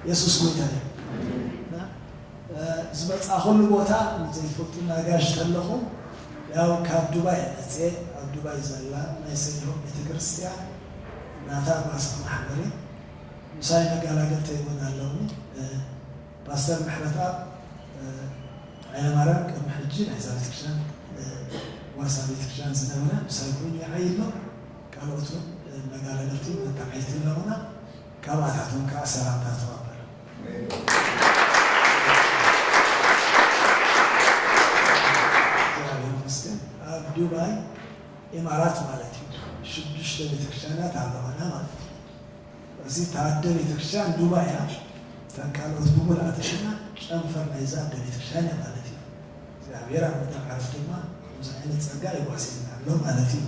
የሱስ ጎይታ እዩ። እና፣ እ፣ ዝመጻኹሉ ቦታ ዘይትፈልጡ ኣጋይሽ ተለኹም፣ ያው ካብ ዱባይ መጽየ፣ ኣብ ዱባይ ዘላ ናይ ሰሊሆም ቤተክርስትያን ናታ ጓሳ ማሕበር እዩ። ምሳይ መጋላገልቲ እውን ኣለውኒ። እ፣ ፓስተር ምሕረትኣብ፣ እ፣ ሃይለማርያም ቅድሚ ሕጂ ናይዛ ቤተክርስትያን፣ እ፣ ጓሳ ቤተክርስትያን ዝነበረ ምሳይ ኮይኑ ይዓዪ ኣሎ። ካልኦት እውን፣ እ፣ መጋላገልቲ መተዓይቲ ኣለውና። ካብኣታቶም ከዓ ሰላምታ ተቐበሉ። እግዚኣብሔር ይመስገን። ኣብ ዱባይ ኢማራት ማለት እዩ። ሽዱሽተ ቤተክርስትያናት ኣለዋና ማለት እዩ። እዚ እታ ኣደ ቤተክርስትያን ዱባይ እያ። እተን ካልኦት ብምልኣተን ድማ ጨንፈር ናይዛ ኣደ ቤተክርስትያን እያ ማለት እዩ። እግዚኣብሔር ኣብ ምድሪ ዓረብ ድማ ከምዚ ዓይነት ጸጋ ይጓስየና ኣሎ ማለት እዩ።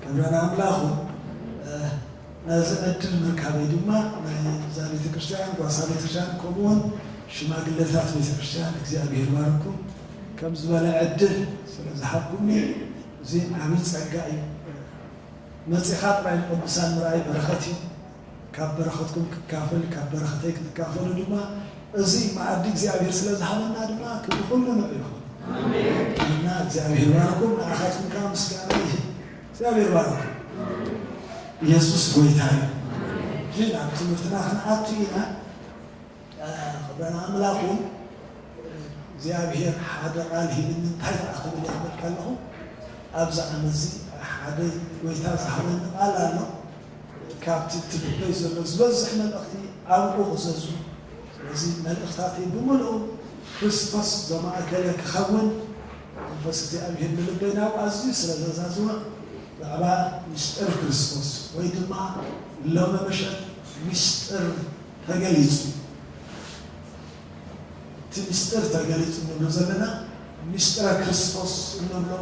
ክብሪ ንኣምላኽ ይኹን። እ፣ ነዚ ዕድል ምርካበይ ድማ ናይ እዛ ቤተክርስትያን፣ ጓሳ ቤተክርስትያን፣ ከምኡውን ሽማግለታት ቤተክርስትያን እግዚኣብሔር ይባርኩም። ከም ዝበለ ዕድል ስለ ዝሃብኩምኒ እዚ ዓብዪ ጸጋ እዩ። መጺኻ ጥራይ ንቅዱሳን ምርኣይ በረኸት እዩ። ካብ በረኸትኩም ክካፈል፣ ካብ በረኸተይ ክትካፈሉ ድማ፣ እዚ መኣዲ እግዚኣብሔር ስለ ዝሃበና ድማ ክብሪ ኩሉ ንዑ ይኹን። እና እግዚኣብሔር ባርኩም፣ ንኣኻትኩም ከዓ ምስጋና ይህብ። እግዚኣብሔር ባርኩም። ኢየሱስ ጎይታ እዩ። ግን ኣብ ትምህርትና ክንኣቱ ኢና። ክብረን ኣምላኹ እግዚኣብሔር ሓደ ቃል ሂብኒ እንታይ ደኣ ክብል እየ ክብል ከለኹ፣ ኣብዚ ዓመት እዚ ሓደ ጎይታ ዝሃበኒ ቃል ኣሎ። ካብቲ እቲ ልበይ ዘሎ ዝበዝሕ መልእኽቲ ኣብኡ ክዘዙ። ስለዚ መልእኽታተይ ብምልኡ ክርስቶስ ዘማእከለ ክኸውን መንፈስ እግዚኣብሔር ንልበይ ናብኡ ኣዝዩ ስለ ዘዛዝወ፣ ብዛዕባ ምስጢር ክርስቶስ ወይ ድማ ሎሚ ምሸት ምስጢር ተገሊጹ። እቲ ምስጢር ተገሊጹ እንብሎ ዘለና ምስጢረ ክርስቶስ እንብሎ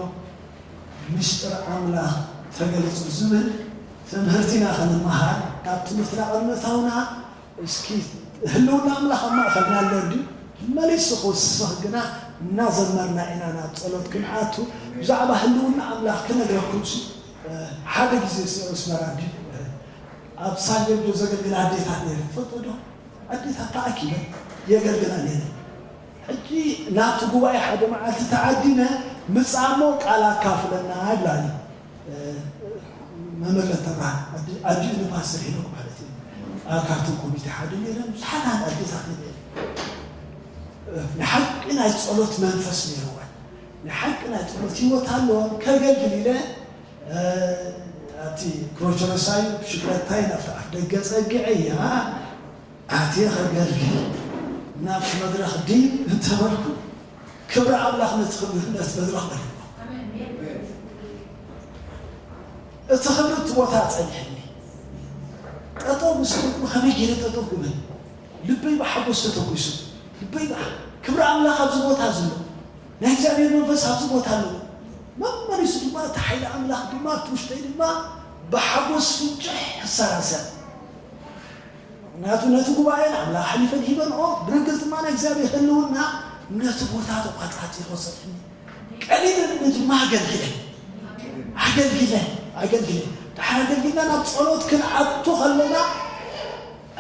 ምስጢር ኣምላኽ ተገሊጹ ዝብል ትምህርቲ ኢና ክንመሃር። ካብ ትምህርትና ቅድሚ ምእታውና እስኪ ህልውና ኣምላኽ ኣብ ማእኸልና ኣሎ ድዩ? መሊሱ ክውስኽ ግና እናዘመርና ኢና ናብ ጸሎት ክንኣቱ። ብዛዕባ ህልውና ኣምላኽ ክነግረኩም ሲ፣ ሓደ ግዜ ሲ፣ ኣስመራ ድዩ? ኣብ ሳንጀርጆ ዘገልግላ ኣዴታት ነይረን። ትፈልጡ ዶ? ኣዴታት ተኣኪበን የገልግላ ነይረን። ሕጂ ናብቲ ጉባኤ ሓደ መዓልቲ ተዓዲመ፣ ምጻእ እሞ ቃል ኣካፍለና ይብላኒ። እ፣ መመለስ ተብርሃን፣ ኣዲ-፣ ኣዲኡ ንፓስተር ሄኖክ ማለት እዩ። ኣብ ካርቱም ኮሚቴ ሓደ ነይረን፣ ብዙሓት ኣዴታት ነይረን። እ፣ ንሓቂ ናይ ጸሎት መንፈስ ነይረወን። ንሓቂ ናይ ጸሎት ህይወት ኣለወን። ከገልግል ኢለ፣ እ፣ ኣብቲ ክሮቸረሳዩ ብሽክለታይ ናብቲ ኣፍ ደገ ጸግዐያ። ኣትየ ከገልግል ናብቲ መድረኽ ድይብ እንተበልኩ፣ ክብሪ ኣምላኽ ነቲ ክብሪ፣ ነቲ መድረኽ መሊእዎ። እቲ ክብሪ እቲ ቦታ ጸኒሕኒ። ጠጠው ምስ በልኩ፣ ከመይ ገይረ ጠጠው ክብል? ልበይ ብሓጎስ ተተኩሱ። ልበይ ብሓ-፣ ክብሪ ኣምላኽ ኣብዚ ቦታ ዘሎ። ናይ እግዚኣብሔር መንፈስ ኣብዚ ቦታ ኣሎ። መመሊሱ ድማ እቲ ሓይሊ ኣምላኽ ድማ ኣብቲ ውሽጠይ ድማ ብሓጎስ ፍንጭሕ ክሰራሰር። ምኽንያቱ ነቲ ጉባኤ ንኣምላኽ ሓሊፈን ሂበንኦ፣ ብርግጽ ድማ ናይ እግዚኣብሔር ህልውና ነቲ ቦታ ተቋጻጺሮ ሰጥኒ። ቀሊልኒ ድማ ኣገልግለ፣ ኣገልግለ፣ ኣገልግለ። ድሓር ኣገልግልና ናብ ጸሎት ክንኣቱ ከለና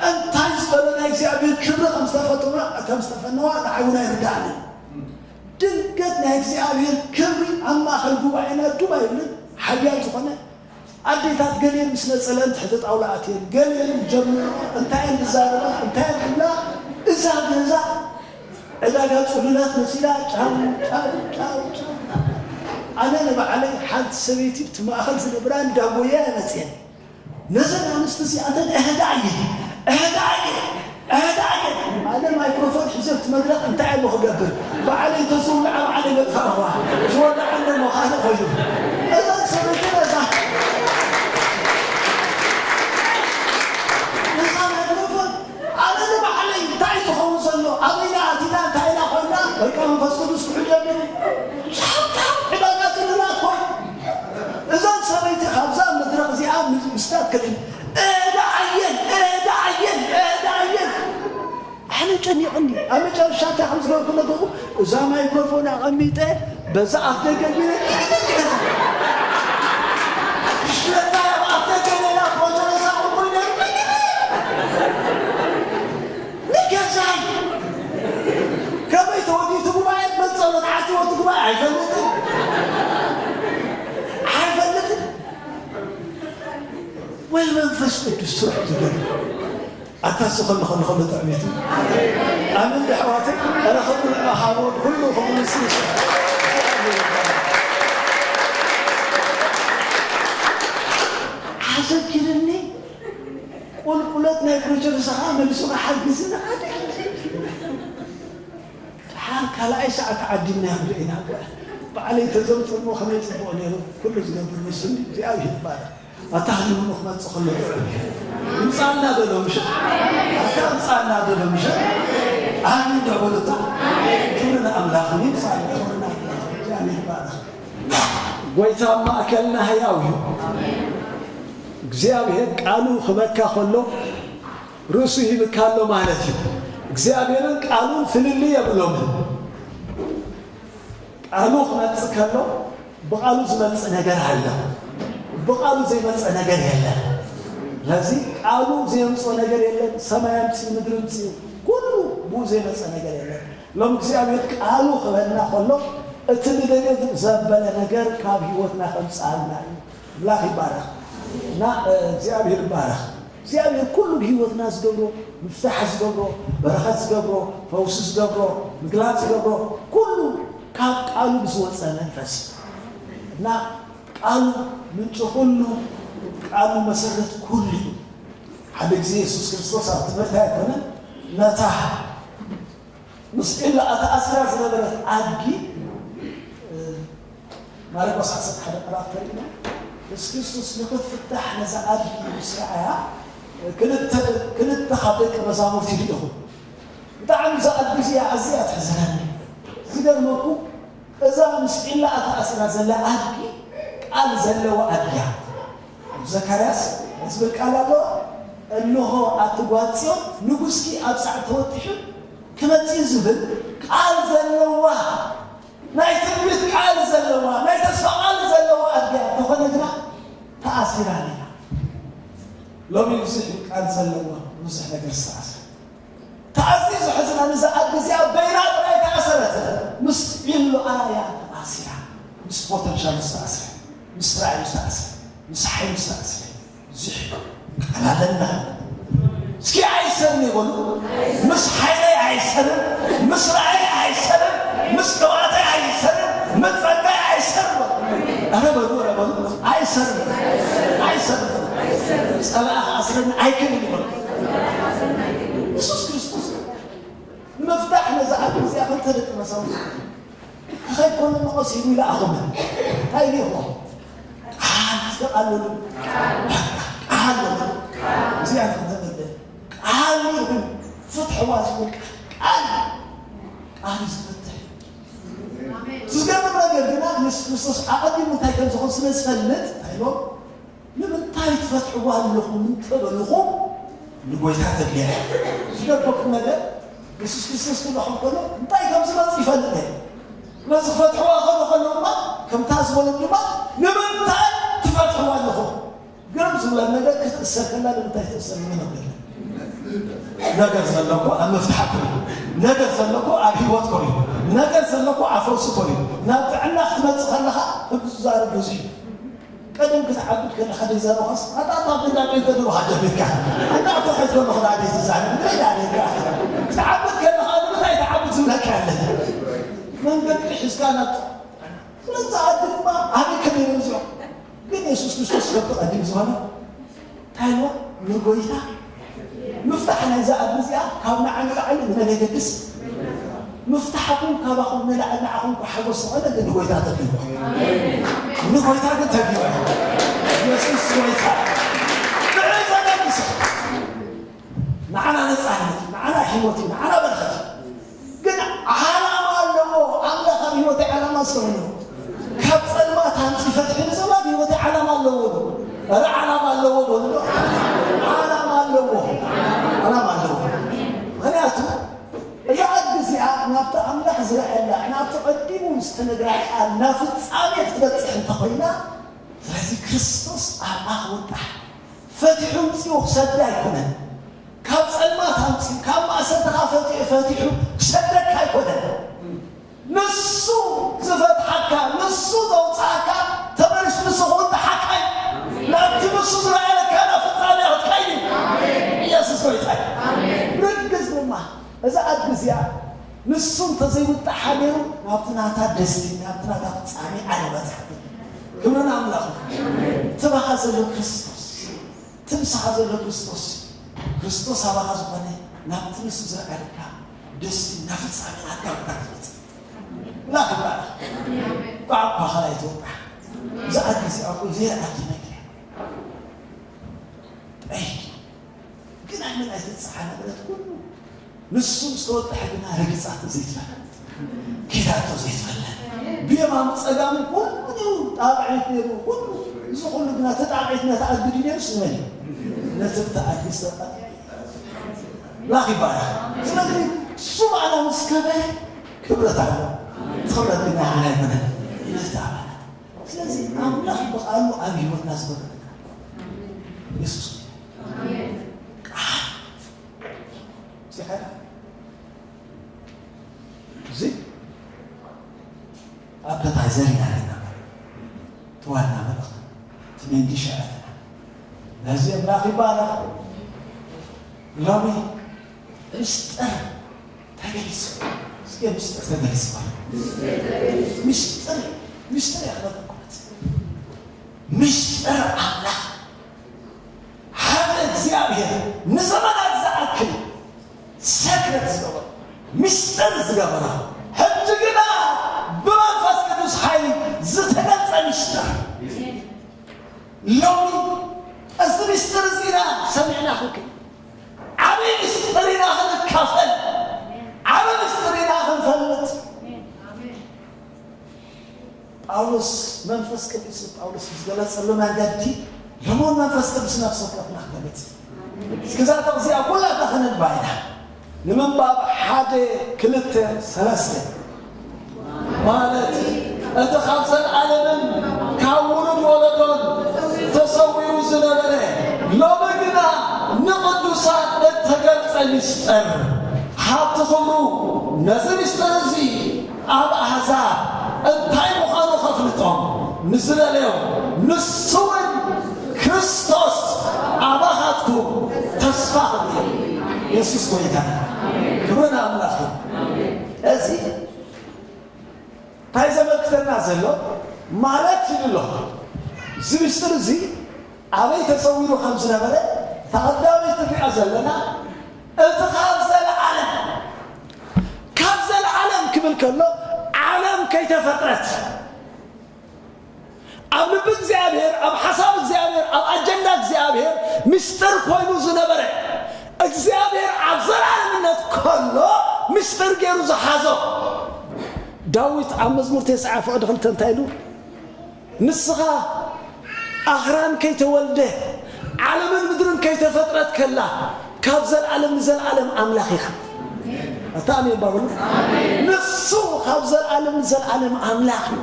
እንታይ ዝበለ ናይ እግዚኣብሔር ክብሪ ከም ዝተፈተዋ፣ ከም ዝተፈነዋ ንዓይ እውን ኣይርድኣንን። ድንገት ናይ እግዚኣብሔር ክብሪ ኣብ ማእከል ጉባኤና ዱብ ኣይብልን፣ ሓያል ዝኾነ ኣዴታት ገሊኤን ምስ ነጸለን ትሕቲ ጣውላ ኣትየን፣ ገሊኤን ጀሚረን እንታይ እየን ዝዛረባ፣ እንታይ እየን ዝብላ፣ እዛ ገዛ ዕዳጋ ጽሉላት መሲላ ጫው፣ ጫው፣ ጫው፣ ጫው። ኣነ ንባዕለይ ሓንቲ ሰበይቲ ብቲ ማእከል ዝነብራ እንዳጎየ እየ መጽየን። ነዘን ኣንስቲ እዚኣተን እህዳ እየን፣ እህዳ እየን፣ እህዳ እየን። ኣነ ማይክሮፎን ሒዘ ኣብቲ መድረኽ እንታይ እሞ ክገብር? ባዕለይ ተዝውልዓ ባዕለይ መጥፋእዋ። ዝወልዓ እሞ ካነ ኮይኑ። እዘን ሰበይቲ ነዛ፣ ነዛ ማይክሮፎን ኣነ ንባዕለይ እንታይ ዝኸውን ዘሎ? ኣበይና ኣቲና? እንታይ ኢና ኮይና? በቃ መንፈስ ቅዱስ ክሕደኒ። ሻታ ዕዳጋ ጽሉላት ኮይኑ። እዛ ሰበይቲ ካብዛ መድረኽ እዚኣ ምስ-፣ ምስታት ክልል፣ እዳ ኣየን፣ እዳ ኣየን፣ እዳ ኣየን። ኣነ ጨኒቕኒ። ኣብ መጨረሻ እንታይ ከም ዝገበርኩ ነገርኩ፣ እዛ ማይክሮፎን ኣቐሚጠ፣ በዛ ኣፍ ደገ ቢለ፣ ብሽክለታ ኣብ ኣፍ ደገ ሌላ ፕሮጀረሳ ቁልቁል ነይሩ። ቅዱስ ስራሕ ዝገብር ኣታ ስኸሉ ከሎ ከሎ ጥዕሚቱ ኣምን ኣሕዋትን ረኸቡ ሃቦ ኩሉ ከምኡ ንስንስ ሓዘኪርኒ ቁልቁለት ናይ ፕሮጀክት ሰኻ መሊሱ ሓግዝና ሓደ ሓር ካልኣይ ሰዓት ዓዲምና ክንርኢ ኢና። ባዕለይ ተዘምፅሞ ከመይ ፅቡቕ ነይሩ። ኩሉ ዝገብር ንሱ እንዲ እግዚኣብሔር ይባረክ። ኣታ ህሊሙ ክመፅእ ከሎ ጥዑም እዩ። ይምፃና ዶ ሎምሸ ኣታ ምፃና ዶ ሎምሸ ኣሚን ዶ በሉታ። ክብሪ ንኣምላኽ ይምፃና። ክብሪ ንኣምላኽ እግዚኣብሔር ይባረክ። ጎይታ ኣብ ማእከልና ህያው እዩ። እግዚኣብሔር ቃሉ ክበካ ከሎ ርእሱ ይብካ ኣሎ ማለት እዩ። እግዚኣብሔርን ቃሉን ፍልልይ የብሎምን። ቃሉ ክመጽእ ከሎ ብቃሉ ዝመጽእ ነገር ኣሎ። ብቃሉ ዘይመጽእ ነገር የለን። ስለዚ ቃሉ ዘየምጽኦ ነገር የለን። ሰማይ ኣምጽኡ ምድሪ ኣምጽኡ ኩሉ ብኡ ዘይመጽእ ነገር የለን። ሎም እግዚኣብሔር ቃሉ ክበልና ከሎ እቲ ንደልዮ ዘበለ ነገር ካብ ህይወትና ከምጽኣልና እዩ። ኣምላኽ ይባረኽ እና እግዚኣብሔር ይባረኽ። እግዚኣብሔር ኩሉ ብህይወትና ዝገብሮ ምፍታሕ ዝገብሮ በረኸት ዝገብሮ ፈውሲ ዝገብሮ ምግላፅ ዝገብሮ ኩሉ ካብ ቃሉ ብዝወፀ መንፈስ እዩ እና ቃሉ ምንጭ ኩሉ ቃሉ መሰረት ኩሉ እዩ። ሓደ ግዜ የሱስ ክርስቶስ ኣብ ትምህርቲ ኣይኮነን ነታ ምስ ዒላኣ ተኣሲራ ዝነበረት ኣድጊ ማርቆስ ዓሰርተ ሓደ ምዕራፍ ተሪእና የሱስ ክርስቶስ ንክትፍታሕ ነዛ ኣድጊ ምስ ረኣያ ክልተ ካብ ደቂ መዛሙርቲ ርኢኹ። ብጣዕሚ እዛ ኣድጊ እዚኣ ኣዝያ ትሕዝነኒ። ዝገርመኩም እዛ ምስ ዒላኣ ተኣሲራ ዘላ ኣድጊ ቃል ዘለዋ ኣድጊ እያ። ኣብ ዘካርያስ ዝብል ቃል ኣለዋ። እንሆ ኣቲ ጓል ጽዮን ንጉስኪ ኣብ ጻዕር ተወጢሑ ክመጽእ ዝብል ቃል ዘለዋ ናይ ትንቢት ቃል ዘለዋ ናይ ተስፋ ቃል ዘለዋ ኣድጊ እያ። እንተኾነ ግና ተኣሲራ ነይራ። ሎሚ ብዙሕ ቃል ዘለዋ ብዙሕ ነገር ዝተኣስረ ተኣዝዩ ዝሕዝና ንዛ ኣድጊ እዚኣ በይና ጥራይ ተኣሰረት። ምስ ዒሎኣ እያ ተኣሲራ። ምስ ፖተንሻል ዝተኣስረ፣ ምስ ራእዩ ዝተኣስረ፣ ምስ ሓይሉ ዝተኣስረ ብዙሕ ቃል ኣለና። እስኪ ኣይሰርኒ በሉ። ምስ ሓይለይ ኣይሰርም፣ ምስ ራእይ ኣይሰርም፣ ምስ ቅብኣተይ ኣይሰርም፣ ምስ ጸጋይ ኣይሰርም በሉ። ኧረ በሉ፣ ኧረ በሉ። ኣይሰርም፣ ኣይሰርም። ጸላኢ ክኣስረኒ ኣይክእልን በሉ። የሱስ ክርስቶስ ንምፍታሕ ነዛ ዓለም እዚኣ ክልተ ደቂ መዛሙርቲ ክኸይድ ከሎ ንቐስ ኢሉ ይለኣኹም። እንታይ ኢሉ ይኹም? ቃል፣ እስከ ቃል በሉ። ቃል በሉ። እዚኣ ንክንተበለ ቃል ይኹን ፍትሕዋ ዝብል ቃል፣ ቃል፣ ቃል ዝፈትሕ። ዝገርም ነገር ግና የሱስ ክርስቶስ ኣቐዲሙ እንታይ ከም ዝኾን ስለ ዝፈልጥ እንታይ ኢሎም? ንምንታይ ትፈትሕዋ ኣለኹም እንተበልኹም ንጎይታ ተድልያ እያ። ዝገርመኩም ነገር የሱስ ክርስቶስ ክልኣኹም ከሎ እንታይ ከም ዝመጽእ ይፈልጥ ነይሩ። ነዚ ክፈትሕዋ ከሎ ከሎ ድማ ከምታ ዝበሎም ድማ ንምንታይ ትፈትሕዋ ኣለኹም? ግርም ዝብለን ነገር ክትእሰር ከላ ንምንታይ ትእሰር ንመን ነገር ነገር ዘለኮ ኣብ ምፍትሓት ኮይኑ ነገር ዘለኮ ኣብ ህይወት ኮይኑ ነገር ዘለኮ ኣብ ፈውሲ ኮይኑ ናብ ጥዕና ክትመጽእ ከለኻ ህዝቢ ዝዛረብ ብዙሕ እዩ። ቀደም ክትዓብድ ከለኻ ዘይዛረብካስ ኣታ ኣታ ኣታ ኣታ ኣታ ኣታ ኣታ ኣታ ኣታ ክትዓብድ ከለኻ ንምንታይ ትዓብድ ዝብለካ ያለ መንገዲ ሒዝካ ናብ ስለዚ ኣዲ ድማ ኣበይ ከመይ እዮም እዚኦም ግን የሱስ ክርስቶስ ከብቲ ቀዲም ዝኾነ እንታይ ንጎይታ ምፍታሕ ናይዛ ኣዲ እዚኣ ካብ ንዓ ንላዕሊ ንመን የገድስ ምፍታሕኩም ካባኹም ንላዕሊ ንዓኹም ሓጎስ ዝኾነ ግን ንጎይታ ተድልዎ ንጎይታ ግን ተድልዎ የሱስ ጎይታ ንዕኡ ዘገድስ ንዓና ነፃነት ንዓና ህይወት እዩ ንዓና በረኸት እዩ ግን ዓላማ ኣለዎ ኣምላኽ ኣብ ህይወተይ ዓላማ ስለሆነ ካብ ፀልማት ኣምፂ ፈትሒ ንዘላ ኣብ ህይወተይ ዓላማ ኣለዎ ኧረ ዓላማ ኣለዎ በሉ ዓላማ ኣለዎ ዓላማ ኣለዎ ምክንያቱ እዛ ኣዲ እዚኣ ናብቲ ኣምላኽ ዝረኣየላ ናብቲ ቀዲሙ ዝተነግራ ቃል ናብ ፍጻሜ ክትበፅሕ እንተኮይና ስለዚ ክርስቶስ ኣብኣ ክወጣሕ ፈቲሑ ምፅኡ ክሰዳ ኣይኮነን ካብ ፀልማት ኣምፅኡ ካብ ማእሰርትኻ ፈቲሑ ፈቲሑ ክሰደካ ኣይኮነን ንሱ ዝፈትሓካ ንሱ ዘውፅኣካ ተመሊሱ ንሱ ክውጣሓካ እዩ ናብቲ ንሱ ዝረኣየካ ናብ ፍፃሜ እዛ ኣድጊ እዚኣ ንሱ እንተዘይውጣሓ ነይሩ ናብቲ ናታ ደስቲ ናብቲ ናታ ፍጻሜ ኣይበጽሓትን። ክብሪ ንኣምላኽ። እቲ ባኻ ዘሎ ክርስቶስ እቲ ምሳኻ ዘሎ ክርስቶስ እዩ። ክርስቶስ ኣባኻ ዝኾነ ናብቲ ንሱ ዘርኣልካ ደስቲ ናብ ፍጻሜ ናትካ ቦታ ክትበጽሕ ላኽባል ቋንቋኻ ኣይትወጣሕ። እዛ ኣድጊ እዚኣ እኮ ዘይረኣኪ ነገር እያ። ጠይቂ። ግን ኣይመን ኣይትንጽሓ ነገራት ኩሉ ንሱ ምስ ተወጥሐ ግና ረጊጻቶ ዘይትፈልጥ፣ ኬዳቶ ዘይትፈልጥ፣ ብየማኑ ጸጋሙ ኩሉ ነይሩ፣ ጣቕዒት ነይሩ፣ ኩሉ እዚ ኩሉ ግና እቲ ጣቕዒት ነታ ኣግዲ ነይሩስ ንመን እዩ? ነቲ ብቲ ኣግዲ ዝተቐ-፣ ላኽ ይባላል። ስለዚ እሱ ባዕላ ምስ ከበረ ክብረት ኣሎ። እቲ ክብረት ግን ንዓና ኣይኮነን፣ ነቲ ኣባና። ስለዚ ኣምላኽ ብቓሉ ኣብ ህይወትና ዝገብረ ነገር ኣሎ። የሱስ እዩ። ቃል እዚ ኣበታይዘር ኢና ኣለና። እቲ ዋና መልእኽቲ እቲ መንዲ ሸረትና ነዚ ኣምላኽ ይባረኽ። ሎሚ ምስጢር ተገሊጹ። እስኪ ምስጢር ተገሊጹ። ምስጢር ምስጢር ያኽለጠቁት ምስጢር ኣምላኽ ሓደ እግዚኣብሔር ንዘመናት ዝኣክል ሰክረት ዝገበሮ ምስጢር ዝገበሮ ሕጂ ግና ብመንፈስ ቅዱስ ሓይሊ ዝተገልጸ ምስጢር ሎሚ እዚ ምስጢር እዚ ኢና ሰሚዕና ክንክል ዓብዪ ምስጢር ኢና ክንካፈል ዓብዪ ምስጢር ኢና ክንፈልጥ ጳውሎስ መንፈስ ቅዱስ ጳውሎስ ዝገለጸሉ መንገዲ ልሙን መንፈስ ቅዱስ ነፍሲ ወከፍና ክገልጽ እስክዛተቕ እዚኣ ኩላታ ከነንባ ኢና ንምንባብ ሓደ ክልተ ሰለስተ ማለት እቲ ካብ ዘለዓለምን ካብ ውሉድ ወለዶን ተሰዊሩ ዝነበረ ሎሚ ግና ንቕዱሳት እተገልጸ ምስጢር ሃብቲ ክብሩ ነዚ ምስጢር እዚ ኣብ ኣህዛብ እንታይ ምዃኑ ከፍልጦም ንዝደለዮም፣ ንሱ እውን ክርስቶስ ኣባኻትኩም ተስፋ ክብሉ። የሱስ ጐይታ። ክብሪ ንኣምላኽ እዩ። እዚ እንታይ ዘመልክተና ዘሎ ማለት ኢሉ ኣሎ። እዚ ምስጢር እዚ ኣበይ ተሰዊሩ ከም ዝነበረ እታ ቀዳመይቲ ንሪኣ ዘለና እቲ ካብ ዘለዓለም ካብ ዘለዓለም ክብል ከሎ ዓለም ከይተፈጥረት ኣብ ልቢ እግዚኣብሔር ኣብ ሓሳብ እግዚኣብሔር ኣብ ኣጀንዳ እግዚኣብሔር ምስጢር ኮይኑ ዝነበረ እግዚኣብሔር ኣብ ዘለዓለምነት ከሎ ምስጢር ገይሩ ዝሓዞ ዳዊት ኣብ መዝሙር ተስዓ ፍቕዲ ክልተ እንታይ ኢሉ ንስኻ ኣኽራን ከይተወልደ ዓለምን ምድርን ከይተፈጥረት ከላ ካብ ዘለዓለም ንዘለዓለም ኣምላኽ ኢኻ። ኣታ ኣሜን ባበሉ። ንሱ ካብ ዘለዓለም ንዘለዓለም ኣምላኽ እዩ።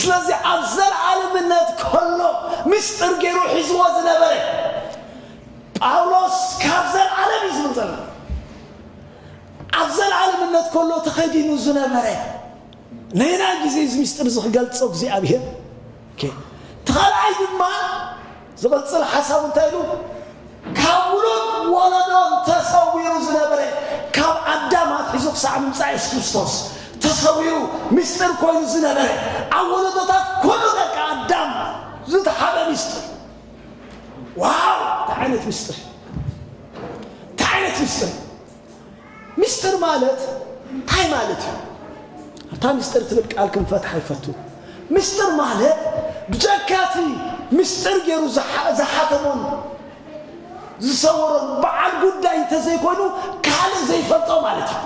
ስለዚ ኣብ ዘለዓለምነት ከሎ ምስጢር ገይሩ ሒዝዎ ዝነበረ ጳውሎስ ካብ ዘለዓለም እዩ ዝብል ዘሎ። ኣብ ዘለዓለምነት ከሎ ተኸዲኑ ዝነበረ ነይናይ ግዜ እዚ ምስጢር እዚ ክገልጾ እግዚኣብሔር እቲ ካልኣይ ድማ ዝቕጽል ሓሳብ እንታይ ኢሉ ካብ ውሉድ ወለዶን ተሰዊሩ ዝነበረ ካብ ኣዳም ኣትሒዙ ክሳዕ ምምፃእ የሱስ ክርስቶስ ተሰዊሩ ምስጢር ኮይኑ ዝነበረ ኣብ ወለዶታት ኩሉ ደቂ ኣዳም ዝተሓበ ምስጢር ዋው እንታይ ዓይነት ምስጢር እንታይ ዓይነት ምስጢር ምስጢር ማለት እንታይ ማለት እዩ ኣብታ ምስጢር ትብል ቃል ክንፈትሓ ይፈቱ ምስጢር ማለት ብጀካቲ ምስጢር ገይሩ ዝሓተሞን ዝሰወሮን በዓል ጉዳይ እንተዘይኮይኑ ካልእ ዘይፈልጦ ማለት እዩ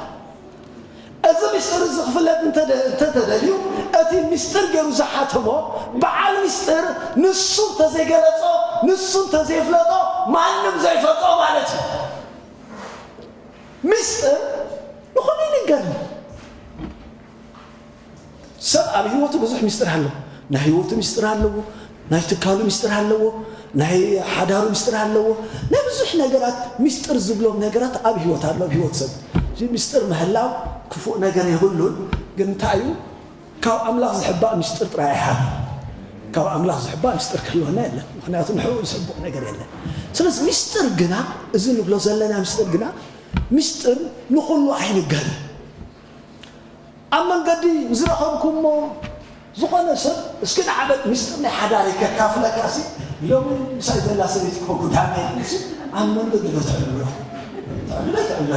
እዚ ምስጢር እዚ ክፍለጥ እንተተደልዩ እቲ ምስጢር ገይሩ ዝሓተሞ በዓል ምስጢር ንሱ እንተዘይገለጾ ንሱ እንተዘይፍለጦ ማንም ዘይፈልጦ ማለት እዩ ምስጢር ንኹሉ ይንገር ሰብ ኣብ ህይወቱ ብዙሕ ምስጢር ኣለዎ ናይ ህይወቱ ምስጢር ኣለዎ ናይ ትካሉ ምስጢር ኣለዎ ናይ ሓዳሩ ምስጢር ኣለዎ ናይ ብዙሕ ነገራት ምስጢር ዝብሎም ነገራት ኣብ ህይወት ኣሎ ኣብ ህይወት ሰብ እዚ ምስጢር ምህላው ክፉእ ነገር የብሉን ግን እንታይ እዩ ካብ ኣምላኽ ዝሕባእ ምስጢር ጥራይ ኣይሓብን ካብ ኣምላኽ ዝሕባእ ምስጢር ክህልወና የለን ምክንያቱ ንሕኡ ዝሕብእ ነገር የለን ስለዚ ምስጢር ግና እዚ ንብሎ ዘለና ምስጢር ግና ምስጢር ንኹሉ ኣይንገርን። ኣብ መንገዲ ዝረኸብኩሞ ዝኾነ ሰብ እስኪ ንዓበጥ ምስጢር ናይ ሓዳረይ ከካፍለካ ሲ ሎሚ ምሳይ ዘላ ሰበይቲ እኮ ጉዳመ እያ ሲ ኣብ መንገዲ ዶ ትዕልሎ ትዕልሎ ኣይትዕልሎ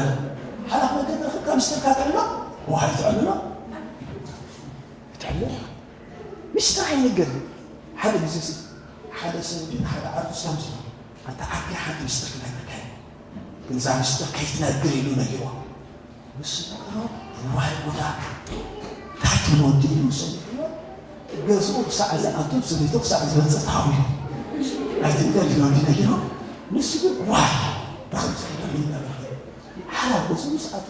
ሓላፍ መንገዲ ረኽብካ ምስጢርካ ትዕልሎ ዋይ ትዕልሎ ትዕልሎ ምስጢር ኣይንገር ሓደ ግዜ ሲ ሓደ ሰብ ሓደ ዓርኩስ ከምዚ ኣንተ ዓርከይ ሓንቲ ምስጢር ክነግረካ እዩ ግን እዛ ምስጢር ከይትነግር ኢሉ ነጊርዋ ምስ ነግሮ ዋይ ጉዳ እንታይ ትብሎ ወዲ ኢሉ ሰሚዕዎ ገዝኡ ክሳዕ ዝኣቱ ሰበይቱ ክሳዕ ዝበፅእ ተሃዊሉ ኣይትንገር ኢሉ እንዲ ነጊሮ ንሱ ግን ዋይ ብከምዚ ከይበሉ ይነበረ ሓራ ገዝኡ ምስ ኣቱ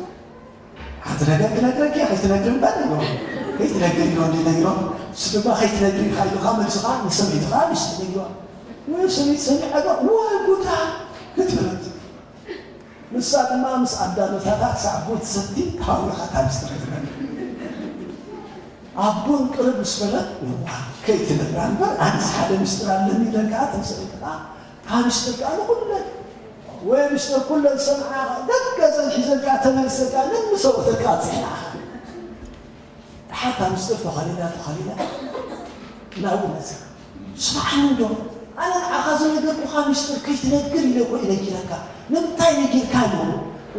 ሓንቲ ነገር ክነግረኪ እያ ከይትነግሪ እምበር ኢሉ ከይትነግሪ ኢሉ እንዲ ነጊሮ ንሱ ድማ ከይትነግሪ ኢልካ ኢሉካ መልስኻ ንሰበይትኻ ንሱ ነጊሮ ወይ ሰበይቲ ሰሚዓ ዶ ወይ ጉዳ ክትብል ንሳ ድማ ምስ ኣዳኖታታ ክሳዕ ቡን ትሰቲ ተሃዊኻታ ምስጢር ክትነግር ኣቦን ቅርብ ምስ በለት እዋ ከይትነግራ እምበር ኣነስ ሓደ ምስጢር ኣለኒ ኢለካ ትምስል ከዓ እታ ምስጢር ከዓ ንኩለን ወይ ምስጢር ኩለን ዝሰምዓ ደገ ዘን ሒዘልካ ተመልሰልካ ነንሰው ተቃፅላ ሓታ ምስጢር ተኸሊላ ተኸሊላ ናብኡ መፅኣ ስምዓኒ እንዶ ኣነ ንዓኻ ዝነገርኩኻ ምስጢር ከይትነግር ኢለ እኮ ነጊረካ ንምንታይ ነጊርካ ኣሎ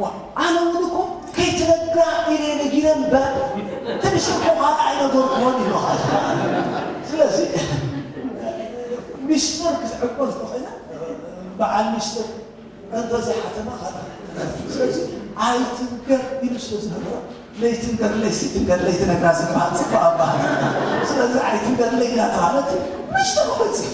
ዋ ኣነ እውን እኮ ከይትነግራ ኢለ ነጊረ እምበር እቲ ምስጢር እኮ ካልእ ኣይነገርኩዎን ኢሉኻ ስለዚ ምስጢር ክትዕቆል ተኾይና በዓል ምስጢር እንተዘይሓተና ካልእ ስለዚ ኣይትንገር ኢሉ ስለ ዝነግሮ ለይትንገርለይ ሲ ትንገርለይ ትነግራ ዝበሃል ፅቡቅ ኣባህል ስለዚ ኣይትንገርለይ እንዳተባሃለት ምስጢር መፅእ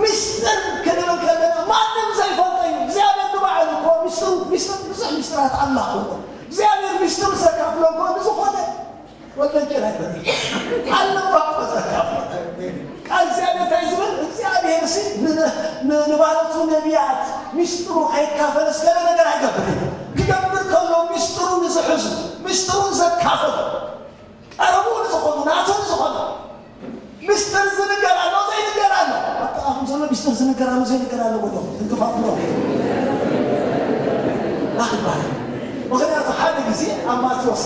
ምስጢር ክንብል ከለና ማንም ዘይፈልጦ እዩ እግዚኣብሔር ንባዕሉ እኮ ምስጢሩ ምስጢር ብዙሕ ምስጢራት ኣምላኽ እኮ እግዚኣብሔር ምስጢሩ ዘካፍሎ እኮ ንዝኾነ ወደንኬን ኣይኮነ ኣለባ እኮ ዘካፍሎ ቃል እግዚኣብሔር እንታይ ዝብል እግዚኣብሔር ሲ ንባለቱ ነቢያት ምስጢሩ ከይካፈል እስከለ ነገር ኣይገብር ክገብር ከሎ ምስጢሩ ንዝሕዙ ምስጢሩን ዘካፈል ቀረቡ ንዝኾኑ ናቱ ንዝኾኑ ምስጢር ዝንገር ኣሎ ዘይንገር ኣሎ ኣጠቓኹም ዘሎ ምስጢር ዝንገር ኣሎ ዘይንገር ኣሎ ወዶ እንክፋት ነው ናኽባል ምክንያቱ ሓደ ግዜ ኣብ ማቴዎስ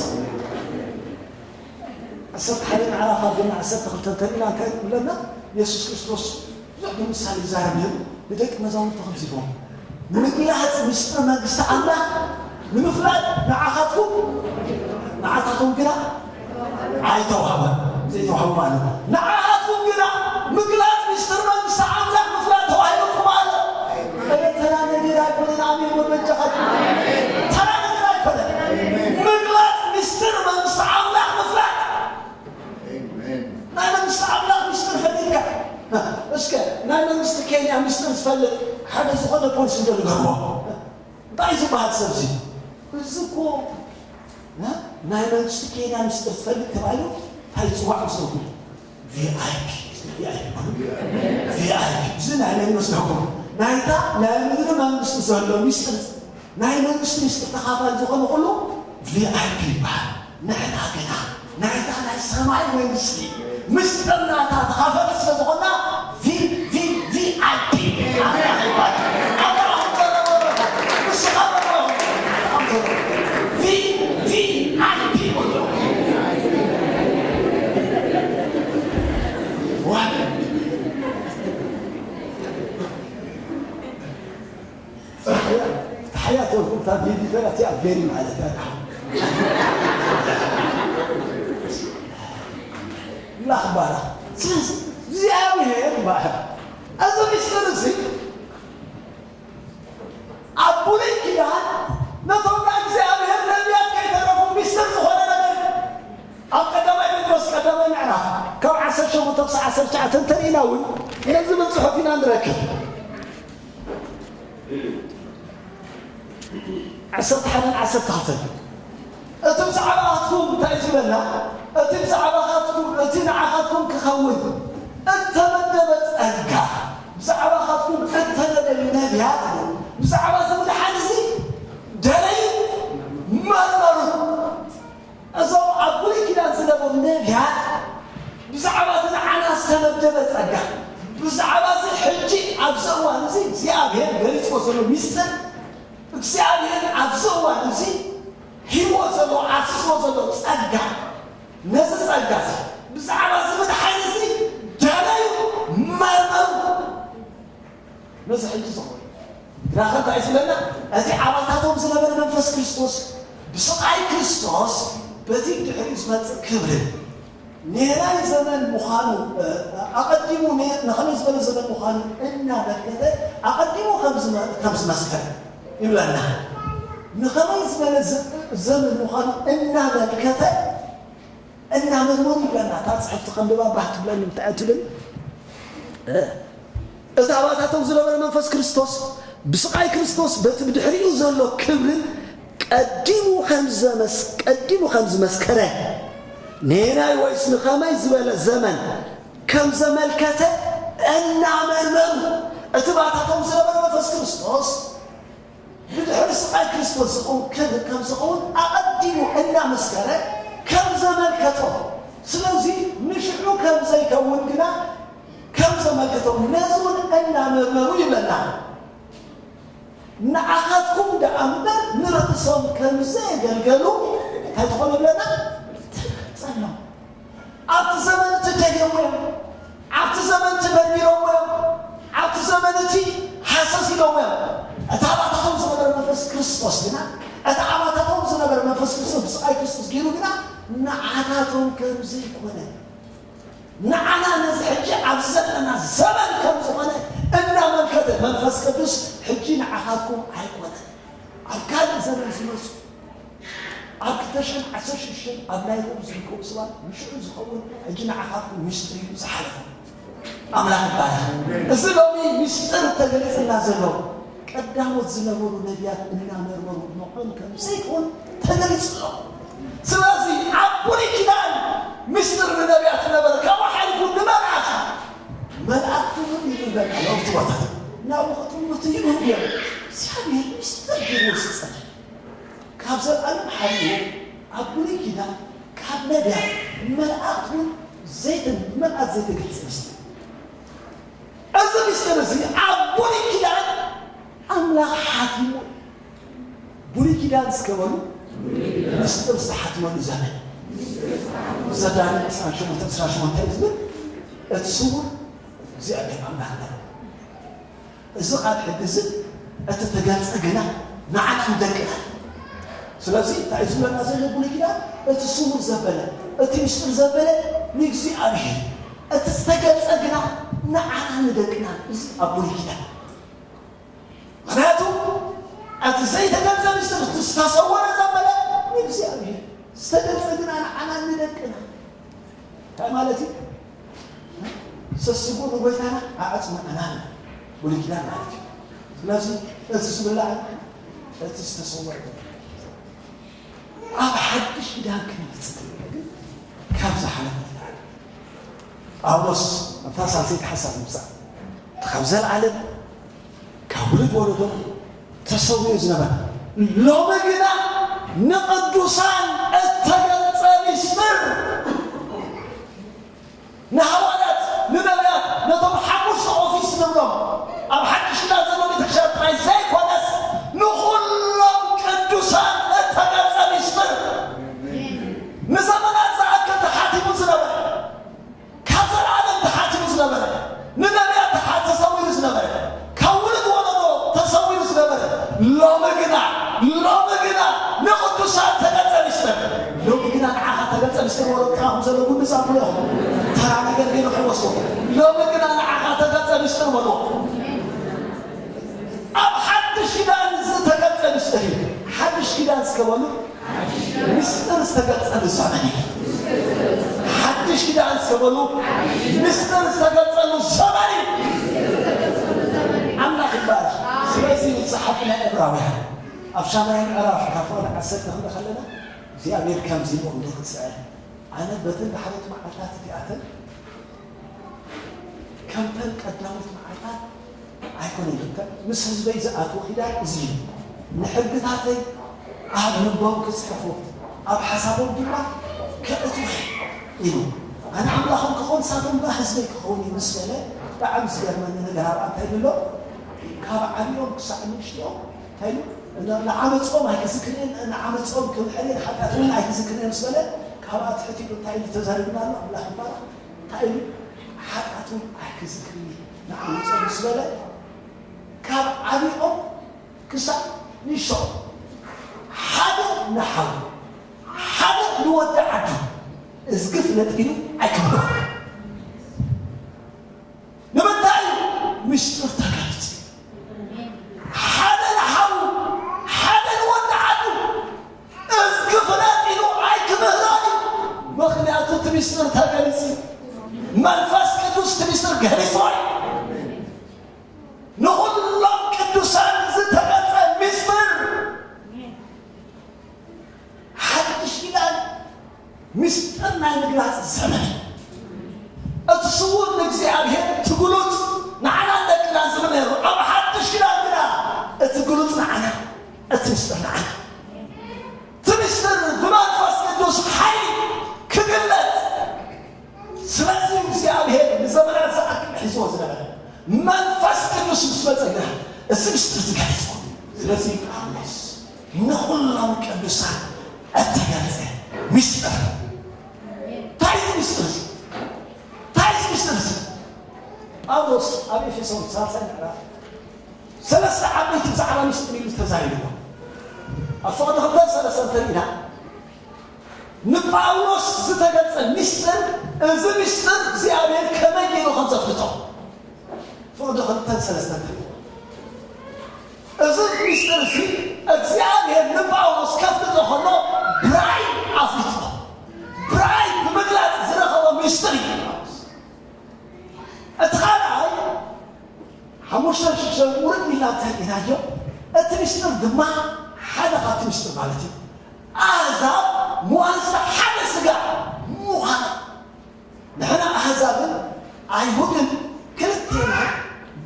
ዓሰርተ ሓደ ምዕራፍ ኣቢልና ዓሰርተ ክልተ እንተሪእና እንታይ ይብለና የሱስ ክርስቶስ ብዙሕ ብምሳሌ ይዛረብ ነይሩ ንደቂ መዛሙርቱ ከምዚ ይብሎም ምግላፅ ምስጢር መንግስቲ ኣምላኽ ንምፍላጥ ንዓኻትኩም ንዓታቶም ግና ኣይተዋህበን ዘይተዋህቡ ማለት ንዓኻትኩም ግና ምግላፅ ምስጢር መንግስቲ ኣምላኽ ምፍላጥ ተዋሂቡኩም ኣሎ እረ ተራ ነገር ኣይኮነን ኣሜን ወበጃኻትኩም ተራ ነገር ኣይኮነን ምግላፅ ምስጢር መንግስቲ ኣምላኽ ምፍላጥ ናይ መንግስቲ ኣምላኽ ምስጢር ፈሊጥካ እስከ ናይ መንግስቲ ኬንያ ምስጢር ዝፈልጥ ሓደ ዝኾነ ፖሊስ እንዶ ንገርዎ እንታይ ዝበሃል ሰብዚ እዚ እኮ ናይ መንግስቲ ኬንያ ምስጢር ትፈልጥ ተባሂሉ እንታይ ዝፅዋዕ መስለኩም ቪኣይፒ ቪኣይፒ እዚ ናይ መን ይመስለኩም ናይታ ናይ ምድሪ መንግስቲ ዘሎ ምስጢር ናይ መንግስቲ ምስጢር ተኻፋሊ ዝኾነ ኩሉ ቪኣይፒ ይበሃል። ንሕና ግና ናይታ ናይ ሰማይ መንግስቲ ምስጢር ናታ ተኻፈልቲ ስለ ዝኾንና ቪ ቪ ቪኣይፒ ኣምላኽ ይባል። ኣምላኽ ይባል። ንስኻ በሎ። ቪ ቪኣይፒ በሎ። ዋይ ተሓያት ወርኩም እታ ቪዲዮ እቲኣ ቬሪ ማለት እያ ደሓን ላኽ ባራ ስለዚ እግዚኣብሔር ባሕር እዚ ምስጢር እዚ ኣብ ብሉይ ኪዳን ነቶም ናይ እግዚኣብሔር ነቢያት ከይተረፉ ምስጢር ዝኾነ ነገር ኣብ ቀዳማይ ጴጥሮስ ቀዳማይ ምዕራፍ ካብ ዓሰርተ ሸሞንተ ክሳብ ዓሰርተ ትሽዓተ እንተርኢና እውን ነዚ ዝብል ፅሑፍ ኢና ንረክብ ዓሰርተ ሓደን ዓሰርተ ክልተን እቲ ብዛዕባኻትኩም እንታይ እዩ ዝበልና እቲ ብዛዕባኻትኩም እቲ ንዓኻትኩም ክኸውን እተመደበ ጸጋ ብዛዕባኻትኩም እተነበዩ ነቢያት ብዛዕባ እዚ ምድሓን እዚ ደለዩ መርመሩ እዞም ኣብ ብሉይ ኪዳን ዝነበሩ ነቢያት ብዛዕባ እቲ ንዓና ዝተመደበ ጸጋ ብዛዕባ እዚ ሕጂ ኣብዚ እዋን እዚ እግዚኣብሔር ገሊፅዎ ዘሎ ሚስጥር እግዚኣብሔር ኣብዚ እዋን እዚ ሂብዎ ዘሎ፣ ኣፍስስዎ ዘሎ ጸጋ፣ ነዚ ጸጋ እዚ፣ ብዛዕባ እዚ ምድሓን እዚ ዳለዩ፣ መርመሩ። ነዚ ሕጂ ዝኸውን ግና ከ እንታይ ዝብለና? እቲ ኣባታቶም ዝነበረ መንፈስ ክርስቶስ፣ ብስቓይ ክርስቶስ፣ በቲ ድሕሪኡ ዝመጽእ ክብርን፣ ኔራይ ዘመን ምዃኑ፣ እ፣ ኣቐዲሙ ነ-፣ ንኸመይ ዝበለ ዘመን ምዃኑ እናመልከተ፣ ኣቐዲሙ ከም ዝመ-፣ ከም ዝመስከረ ይብለና። ንኸመይ ዝበለ ዘ-፣ ዘመን ምዃኑ እናመልከተ፣ እናመርመሩ ይብለና። እታ ጽሕፍቲ ከንብባ ባህ ትብለኒ፣ እንታይ እያ ትብል? እ፣ እቲ ኣባታቶም ዝነበረ መንፈስ ክርስቶስ፣ ብስቓይ ክርስቶስ በቲ ብድሕሪኡ ዘሎ ክብርን ቀዲሙ ከም ዘመስ-፣ ቀዲሙ ከም ዝመስከረ፣ ኔናይ ወይስ ንኸመይ ዝበለ ዘመን ከም ዘመልከተ እናመርመሩ፣ እቲ ባታቶም ዝነበረ መንፈስ ክርስቶስ ብድሕሪ ስቓይ ክርስቶስ ዝኸውን ክብሪ ከም ዝኸውን ኣቐዲሙ እናመስከረ ከም ዘመልከቶ፣ ስለዚ ንሽዑ ከም ዘይከውን ግና ከም ዘመልከቶ ነዚ እውን እናመርመሩ ይብለና። ንዓኻትኩም ደኣ እምበር ንርእሶም ከም ዘየገልገሉ እንታይ ትኾኑ ይብለና? ተገልጸሎም። ኣብቲ ዘመን እቲ ደልዮሞ እዮም። ኣብቲ ዘመን እቲ መርሚሮሞ እዮም። ኣብቲ ዘመን እቲ ሃሰስ ኢሎሞ እዮም። እቲ ኣባታቶም ዝነበረ መንፈስ ክርስቶስ ግና፣ እቲ ኣባታቶም ዝነበረ መንፈስ ክርስቶስ ብስቓይ ክርስቶስ ገይሩ ግና ንዓታቶም ከም ዘይኮነ፣ ንዓና ነዚ ሕጂ ኣብዚ ዘለና ዘመን ከም ዝኾነ እናመልከተ መንፈስ ቅዱስ ሕጂ ንዓኻትኩም ኣይኮነን። ኣብ ካልእ ዘመን ዝመጹ፣ ኣብ ክልተ ሽሕን ዓሰርተ ሽዱሽተን ኣብ ናይ ሎሚ ዝርከቡ ሰባት ንሽዑ ዝኸውን ሕጂ ንዓኻትኩም ምስጢር እዩ ዝሓለፈ። ኣምላኽ ይባረኽ። እዚ ሎሚ ምስጢር ተገሊጽና ዘሎ ቀዳሞት ዝነበሩ ነቢያት እናመርመሩ ንዖም ከም ዘይኮን ተገሊጹ ኣሎ። ስለዚ ኣብ ብሉይ ኪዳን ምስጢር ንነቢያት ነበረ፣ ካብኡ ሓሊፉ ንመልኣኽ፣ መልኣኽ ትውህብ ይብል በቃ፣ ናብቲ ቦታ ናብኡ ክትውህብ ትይህብ እዮም። እግዚኣብሔር ምስጢር ገይሩ ዝጸንሐ ካብ ዘልኣለም ሓሊፉ ኣብ ብሉይ ኪዳን ካብ ነቢያት መላእክት እውን ዘይተ-፣ መላእክት ዘይተገልጸ ምስጢር። እዚ ምስጢር እዚ ኣብ ብሉይ ኪዳን ኣምላኽ ሓቲሙ፣ ብሉይ ኪዳን እስከ በሉ፣ ምስጢር ዝተሓትመሉ ዘመን። ዘዳግም ዕስራን ሸሞንተን ዕስራን ሸሞንተን ዝብል እቲ ስውር እግዚኣብሔር ኣምላኽ ነይሩ። እዚ ቃል ሕጊ እዚ እቲ ተገልጸ ግና ንዓና ንደቅና። ስለዚ እንታይ እዩ ዝብለና ዘሎ ብሉይ ኪዳን? እቲ ስውር ዘበለ፣ እቲ ምስጢር ዘበለ ንእግዚኣብሔር፣ እቲ ዝተገልጸ ግና ንዓና ንደቅና። እዚ ኣብ ብሉይ ኪዳን። ምኽንያቱ እቲ ዘይተገልጸ ምስጢር፣ እቲ ዝተሰወረ ዘበለ ንእግዚኣብሔር፣ ዝተገልጸ ግና ንዓና ንደቅና። እንታይ ማለት እዩ? ሰስጉ ንጎይታና ኣዕጽሙ ኣናን ብሉይ ኪዳን ማለት እዩ። ስለዚ እቲ ዝብላዕ፣ እቲ ዝተሰወረ፣ ኣብ ሓድሽ ኪዳን ክንመጽእ ከለና ግን ካብ ዝሓለፈ ንላዕሊ። ጳውሎስ ኣብታ ሳልሰይቲ ሓሳብ ንምጻእ፣ እቲ ካብ ዘለዓለም ካብ ውሉድ ወለዶ ተሰዊኡ ዝነበረ፣ ሎሚ ግና ንቅዱሳን እተገልጸ ምስጢር፣ ንሃዋርያት፣ ንነቢያት፣ ነቶም ሓሙሽተ ኦፊስ ንብሎም ኣብ ሓድሽ ኪዳን ዘሎ ቤተክርስትያን ጥራይ ዘይኮነስ፣ ንኹሎም ቅዱሳን እተገልጸ ምስጢር፣ ንዘመናት ዝኣክል ተሓቲሙ ዝነበረ፣ ካብ ዘለዓለም ተሓቲሙ ዝነበረ፣ ንነቢያት ተሓ-፣ ተሰዊሩ ዝነበረ፣ ካብ ውሉድ ወለዶ ተሰዊሩ ዝነበረ፣ ሎሚ ግና፣ ሎሚ ግና ንቅዱሳን ተገልጸ ምስጢር። ሎሚ ግና ንዓኻ ተገልጸ ምስጢር። ወለድካ ከም ዘሎ ጉንዲ ጻምብሎ ኢኹም። ተራ ነገር ገይሩ ከይወስዶ። ሎሚ ግና ንዓኻ ተገልጸ ምስጢር በሎ። ኣብ ሓድሽ ኪዳን ዝተገልጸ ምስጢር እዩ። ሓድሽ ኪዳን እስከ በሉ። ምስጢር ዝተገልጸሉ ዘመን እዩ። ሓድሽ ኪዳን እስከ በሉ። ምስጢር ዝተገልጸሉ ዘመን እዩ። ኣምላኽ ይባረኽ። ስለዚ እዩ ጸሓፊ ናይ ዕብራውያን ኣብ ሻምናይ ምዕራፍ ካብ ፍቕዲ ዓሰርተ ክንርኢ ከለና እግዚኣብሔር ከምዚ ኢሉ ንደቂ እስራኤል፣ ኣነ በተን ዳሕሮት መዓልታት እቲኣተን ከምተን ቀዳሞት መዓልታት ኣይኮነን። ከም ምስ ህዝበይ ዝኣትዎ ኪዳን እዚ እዩ። ንሕግታተይ ኣብ ልቦም ክጽሕፎ፣ ኣብ ሓሳቦም ድማ ከእትዎ ኢሉ። ኣነ ኣምላኾም ክኾን፣ ንሳቶም ድማ ህዝበይ ክኸውን እዩ ምስ በለ፣ ብጣዕሚ ዝገርመኒ ነገር ኣብኣ እንታይ ይብሎ? ካብ ዓብዮም ክሳዕ ንእሽትኦም እንታይ ኢሉ? "ንዓመጾም ኣይክዝክርን፣ ንዓመጾም ክምሕር እየ፣ ንሓጢኣቶም እውን ኣይክዝክርን እየ" ምስ በለ፣ ካብኣ ትሕት ኢሉ እንታይ ኢሉ ተዛሪቡና ኣሎ? ኣምላኽ ይባረኽ። እንታይ ኢሉ? "ሓጢኣቶም ኣይክዝክርን እየ ንዓመጾም" ምስ በለ፣ ካብ ዓቢኦም ክሳብ ንእሽቶ ሓደ ንሓው፣ ሓደ ንወዲ ዓዱ እዝጊ ፍለጥ ኢሉ ኣይክብሎ። ንምንታይ? ምስጢር ተገሊጹ። ሓደ ንሓው፣ ሓደ ንወዲ ዓዱ እዝጊ ፍለጥ ኢሉ ኣይክምህሮን እዩ። ምኽንያቱ እቲ ምስጢር ተገሊጹ። መንፈስ ቅዱስ እቲ ምስጢር ገሊጹ እዩ። ንኹሎም ቅዱሳን ዝተገልጸ ምስጢር። ሓድሽ ኪዳን ምስጢር ናይ ምግላጽ ዘመን። እቲ ስዉር ንእግዚኣብሔር፣ እቲ ግሉጽ ንዓና ደቅና ዝብል ነይሩ። ኣብ ሓድሽ ኪዳን ግና እቲ ግሉጽ ንዓና፣ እቲ ምስጢር ንዓና። እቲ ምስጢር ብመንፈስ ቅዱስ ሓይሊ ክግለጽ። ስለዚ እግዚኣብሔር ንዘመናት ዝኣክል ሒዝዎ ዝነበረ መንፈስ ቅዱስ ምስ መጸ ግና እዚ ምስጢር እዚ ገሊጽዎ። ስለዚ ጳውሎስ ንኹሎም ቅዱሳን እተገልጸ ምስጢር። እንታይ እዚ ምስጢር እዚ? እንታይ እዚ ምስጢር እዚ? ጳውሎስ ኣብ ኤፌሶን ሳልሳይ ምዕራፍ ሰለስተ ዓበይቲ ብዛዕባ ምስጢር ኢሉ ተዛሪብዎ። ኣብ ፍቕዲ ክልተን ሰለስተን ተሪእና ንጳውሎስ ዝተገልጸ ምስጢር፣ እዚ ምስጢር እግዚኣብሔር ከመይ ገይሩ ከም ዘፍልጦ። ፍቕዲ ክልተን ሰለስተን ተሪእና። እዚ ምስጢር እዚ እግዚኣብሔር ንጳውሎስ ከፍልጦ ከሎ ብራእይ ኣፍልጦ። ብራእይ ብምግላጽ ዝረኸቦ ምስጢር እዩ ጳውሎስ። እቲ ካልኣይ ሓሙሽተን ሽዱሽተን ውርድ ኢልና እንተሪእናዮ፣ እቲ ምስጢር ድማ ሓደ ካብቲ ምስጢር ማለት እዩ። ኣህዛብ መዋርስቲ ሓደ ስጋ ምዃና። ንሕና ኣህዛብን ኣይሁድን ክልቴና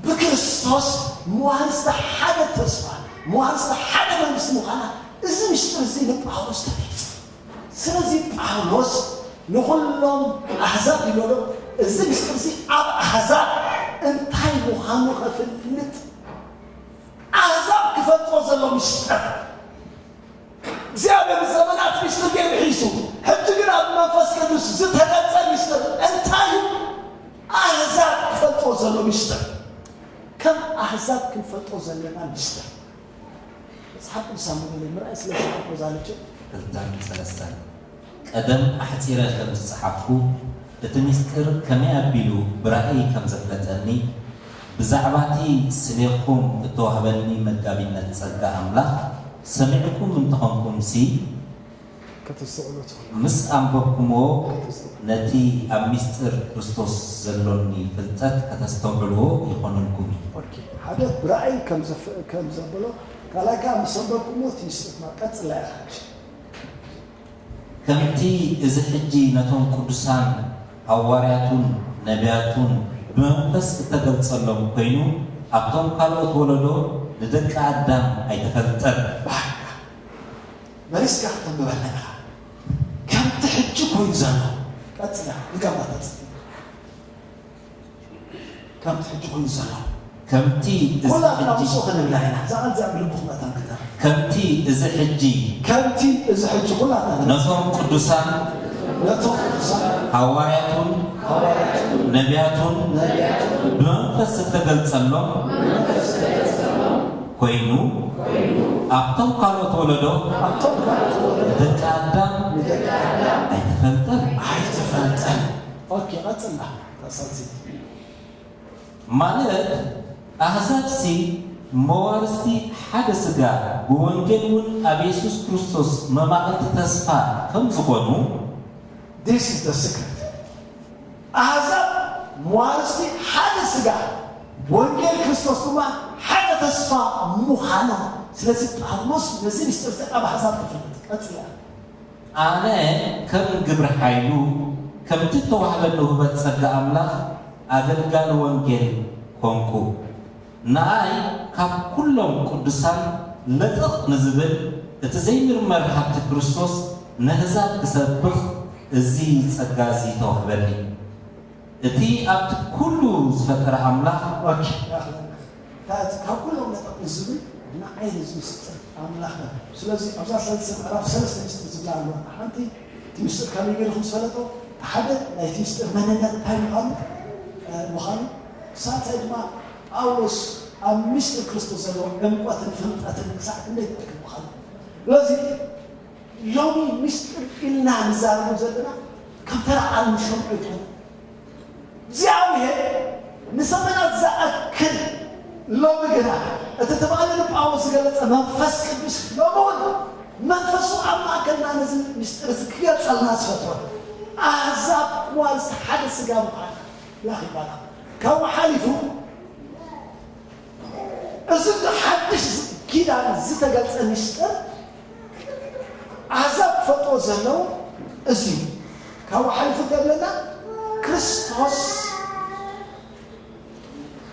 ብክርስቶስ መዋርስቲ ሓደ ተስፋ፣ መዋርስቲ ሓደ መንግስቲ ምዃና፣ እዚ ምስጢር እዚ ንጳውሎስ ተገሊጹ። ስለዚ ጳውሎስ ንኹሎም ኣህዛብ ይበሎም፣ እዚ ምስጢር እዚ ኣብ ኣህዛብ እንታይ ምዃኑ ከፍልጥ፣ ኣህዛብ ክፈልጦ ዘሎ ምስጢር። እግዚኣብሔር ብዘመናት ምስጢር ገይሩ ሒዙ፣ ሕጂ ግን ኣብ መንፈስ ቅዱስ ዝተገልጸ ምስጢር እንታይ እዩ? ኣህዛብ ክፈልጦ ዘሎ ምስጢር። ከም ኣህዛብ ክንፈልጦ ዘለና ምስጢር። መጽሓፍ ቅዱስ ኣንብቡለይ፣ ምርኣይ ስለ ዝሓፍር እኮ ዛልችን። ክልተን ሰለስተን። ቀደም ኣሕጺረ ከም ዝጸሓፍኩ፣ እቲ ምስጢር ከመይ ኣቢሉ ብራእይ ከም ዘፍለጠኒ፣ ብዛዕባቲ ስሌኹም እተዋህበኒ መጋቢነት ጸጋ ኣምላኽ ሰሚዕኩም እንተኾንኩምሲ፣ ከተስተውዕሎ ትኽእሉ። ምስ ኣንበብኩምዎ፣ ከተስተውዕሎ። ነቲ ኣብ ምስጢር ክርስቶስ ዘሎኒ ፍልጠት ከተስተውዕልዎ ይኾነልኩም እዩ። ኦኬ፣ ሓደ ብራእይ ከም ዘፍ-፣ ከም ዘበሎ፣ ካልኣይ ከኣ ምስ ኣንበብኩምዎ እቲ ምስጢር ድማ ቀጽላ ኢኻ። ከምቲ እዚ ሕጂ ነቶም ቅዱሳን ሃዋርያቱን ነቢያቱን ብመንፈስ እተገልጸሎም ኮይኑ፣ ኣብቶም ካልኦት ወለዶ ንደቂ ኣዳም ኣይተፈልጠን። ባህ! መሊስካ ከተንብበልና ኢኻ። ከምቲ ሕጂ ኮይኑ ዘሎ። ቀጽላ፣ ንገባ ተጽ-፣ ከምቲ ሕጂ ኮይኑ ዘሎ። ከምቲ እዚ ኩላትና ሕጂ ምስኡ ክንብላ ኢና። እዛ ቃል እዚኣ ብልብኹም ኣታ ንክተር። ከምቲ እዚ ሕጂ ከምቲ እዚ ሕጂ ኩላትና ንብላ። ነቶም ቅዱሳን ነቶም ቅዱሳን ሃዋርያቱን ሃዋርያቱን ነቢያቱን ነቢያቱን ብመንፈስ ዝተገልጸሎም መንፈስ ዝተገልጸሎም ኮይኑ ኮይኑ ኣብቶም ካልኦት ወለዶ ኣብቶም ካልኦት ወለዶ ንደቂ ኣዳም ንደቂ ኣዳም ኣይተፈልጠን። ኣይተፈልጠን። ኦኬ፣ ቀጽላ። ተሳልሲት። ማለት ኣህዛብሲ መዋርስቲ ሓደ ስጋ ብወንጌል እውን ኣብ የሱስ ክርስቶስ መማቕልቲ ተስፋ ከም ዝኾኑ። This is the secret። ኣህዛብ መዋርስቲ ሓደ ስጋ፣ ወንጌል ክርስቶስ ድማ ሓደ ተስፋ ምዃኖም። ስለዚ ጳውሎስ ነዚ ምስጢር እዚ ኣብ ኣህዛብ ክፍለጥ ቀጽላ። ኣነ ከም ግብሪ ሓይሉ፣ ከምቲ እተዋህበኒ ውህበት ጸጋ ኣምላኽ፣ ኣገልጋሊ ወንጌል ኮንኩ። ንኣይ ካብ ኩሎም ቅዱሳን ለጠቕ ንዝብል እቲ ዘይምርመር ሃብቲ ክርስቶስ ነህዛብ ክሰብኽ እዚ ጸጋ እዚ ተዋህበኒ። እቲ ኣብቲ ኩሉ ዝፈጠረ ኣምላኽ ኦኬ፣ ካብ ኩሎም ለጠቕ ንዝብል ንኣይ እዚ ምስጢር ኣምላኽ ነው። ስለዚ ኣብዛ ሰለስተ ምዕራፍ ሰለስተ ምስጢር ዝብላ ኣለዋ። ሓንቲ እቲ ምስጢር ከመይ ገይሩ ከም ዝፈለጦ፣ ሓደ ናይቲ ምስጢር መንነት እንታይ ምዃኑ፣ እ፣ ምዃኑ፣ ሳልሳይ ድማ ጳውሎስ ኣብ ምስጢር ክርስቶስ ዘለዎ ዕምቆትን ፍልጠትን ክሳዕ ክንደይ ይጠቅም ምዃኑ። ስለዚ ሎሚ ምስጢር ኢልና ንዛረቡ ዘለና ከም ተራ ዓለም ሸምዑ ይኮነ። እግዚኣብሔር ንዘመናት ዝኣክል ሎሚ ግና እቲ ትማሊ ንጳውሎስ ዝገለጸ መንፈስ ቅዱስ ሎሚ እውን መንፈሱ ኣብ ማእከልና ነዚ ምስጢር እዚ ክገልጸልና ዝፈትወ ኣህዛብ ክዋልስ ሓደ ስጋ ምዃን ላኽ ይባላል። ካብኡ ሓሊፉ እዚ ሓድሽ ኪዳን ዝተገልጸ ምስጢር ኣሕዛብ ክፈልጥዎ ዘለዎም እዚ እዩ። ካብኡ ሓሊፉ እንተለና ክርስቶስ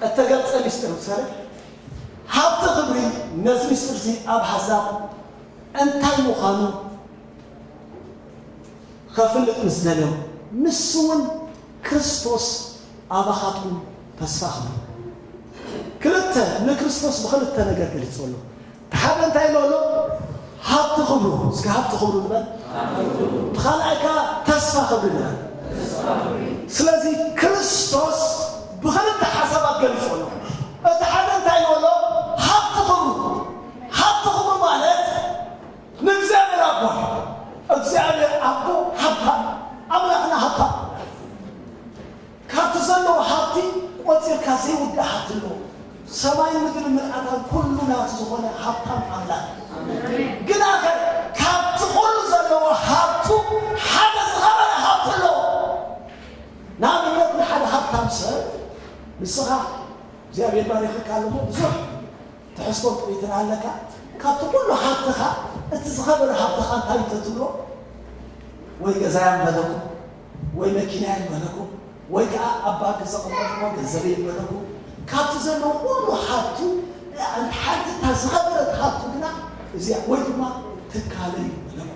እተገልጸ ምስጢር ምሳሌ ሃብቲ ክብሪ ነዚ ምስጢር እዚ ኣብ ኣሕዛብ እንታይ ምዃኑ ከፍልጥ ምስ ደልዮም፣ ንሱ እውን ክርስቶስ ኣባኻትኩም ተስፋ ክብሪ። ክልተ፣ ንክርስቶስ ብኽልተ ነገር ገሊጽዎ ኣሎ። እቲ ሓደ እንታይ ኢሉ ኣሎ? ሃብቲ ክብሩ። እስከ ሃብቲ ክብሩ ንበል። እቲ ካልኣይ ከኣ ተስፋ ክብሪ ንበል። ስለዚ ክርስቶስ ብኽልተ ሓሳባት ገሊጽዎ ኣሎ። እቲ ሓደ እንታይ ኢሉ ኣሎ? ሃብቲ ክብሩ። ሃብቲ ክብሩ ማለት ንእግዚኣብሔር ኣቦ፣ እግዚኣብሔር ኣቦ ሃብታም፣ ኣምላኽና ሃብታም። ካብቲ ዘለዎ ሃብቲ ቆጺርካ ዘይውዳእ ሃብቲ ኣለዎ። ሰማይ ምድሪ ምልኣታን ኩሉ ናቱ ዝኾነ ሃብታም ኣምላኽ። ግናኸ ካብቲ ኩሉ ዘለዎ ሃብቱ ሓደ ዝኸበረ ሃብቲ ኣለዎ። ንኣብነት ንሓደ ሃብታም ሰብ ንስኻ እግዚኣብሔር ባሪኽካ ኣለሞ ብዙሕ ትሕዝቶን ጥሪትን ኣለካ። ካብቲ ኩሉ ሃብትኻ እቲ ዝኸበረ ሃብትኻ እንታይ እዩ ተትብሎ? ወይ ገዛይ ምበለኩ፣ ወይ መኪናይ ምበለኩ፣ ወይ ከኣ ኣብ ባንክ ዘቐመጥኩዎ ገንዘበይ ምበለኩ። ካብቲ ዘለዎ ኩሉ ሃብቱ ሓንቲ እታ ዝኸበረት ሃብቱ ግና እዚኣ፣ ወይ ድማ ትካለይ ምበለኩ፣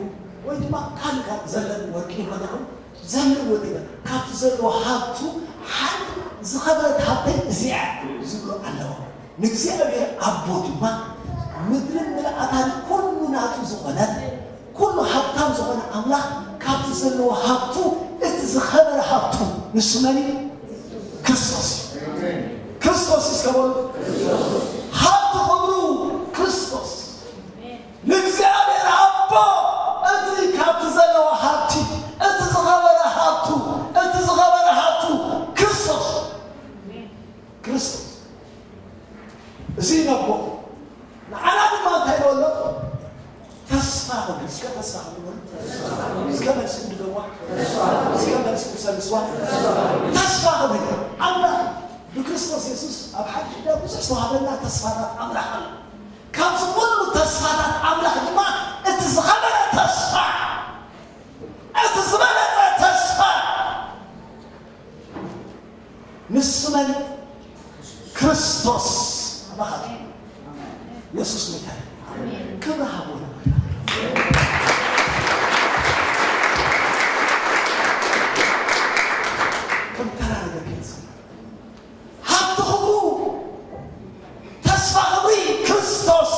ወይ ድማ ካልእ ካልእ ዘለኒ ወርቂ ምበለኩ። ዘለዎ ነገር ካብቲ ዘለዎ ሃብቱ ሓደ ዝኸበረት ሃብተይ እዚኣ ዝብሎ ኣለዎ። ንእግዚኣብሔር ኣቦ ድማ ምድርን ምልኣታን ኩሉ ናቱ ዝኾነ፣ ኩሉ ሃብታም ዝኾነ ኣምላኽ ካብቲ ዘለዎ ሃብቱ እቲ ዝኸበረ ሃብቱ ንሱ መን እዩ? ክርስቶስ እዩ። ክርስቶስ እስከ በሉ። ሃብቲ ክብሩ ክርስቶስ። ንእግዚኣብሔር ኣቦ እቲ ካብቲ ዘለዎ ሃብቲ፣ እቲ ዝኸበረ ሃብቱ፣ እቲ ዝኸበረ ሃብቱ ክርስቶስ። ክርስቶስ። እዚ ነቦ ንዓና ድማ እንታይ ይበሎ? ተስፋ ክብሪ። እስከ ተስፋ ክብሪ በሉ። እስከ መልስኩም ድገምዋ። እስከ መልስኩም ሰልስዋ። ተስፋ ክብሪ። ኣምላኽ ብክርስቶስ የሱስ ኣብ ሓድሽ ኪዳን ብዙሕ ዝተዋህበና ተስፋታት ኣምላኽ ኣሎ። ካብዚ ኩሉ ተስፋታት ኣምላኽ ድማ እቲ ዝኸበረ ተስፋ፣ እቲ ዝበለጸ ተስፋ ንሱ መን? ክርስቶስ። ኣባኻት የሱስ ጌታ እዩ። ክብሪ ሃብዎ ንኣምላኽ። ከም ተራ ነገር ከይንሰማ ሃብቲ ክብሩ ተስፋ ክብሪ ክርስቶስ።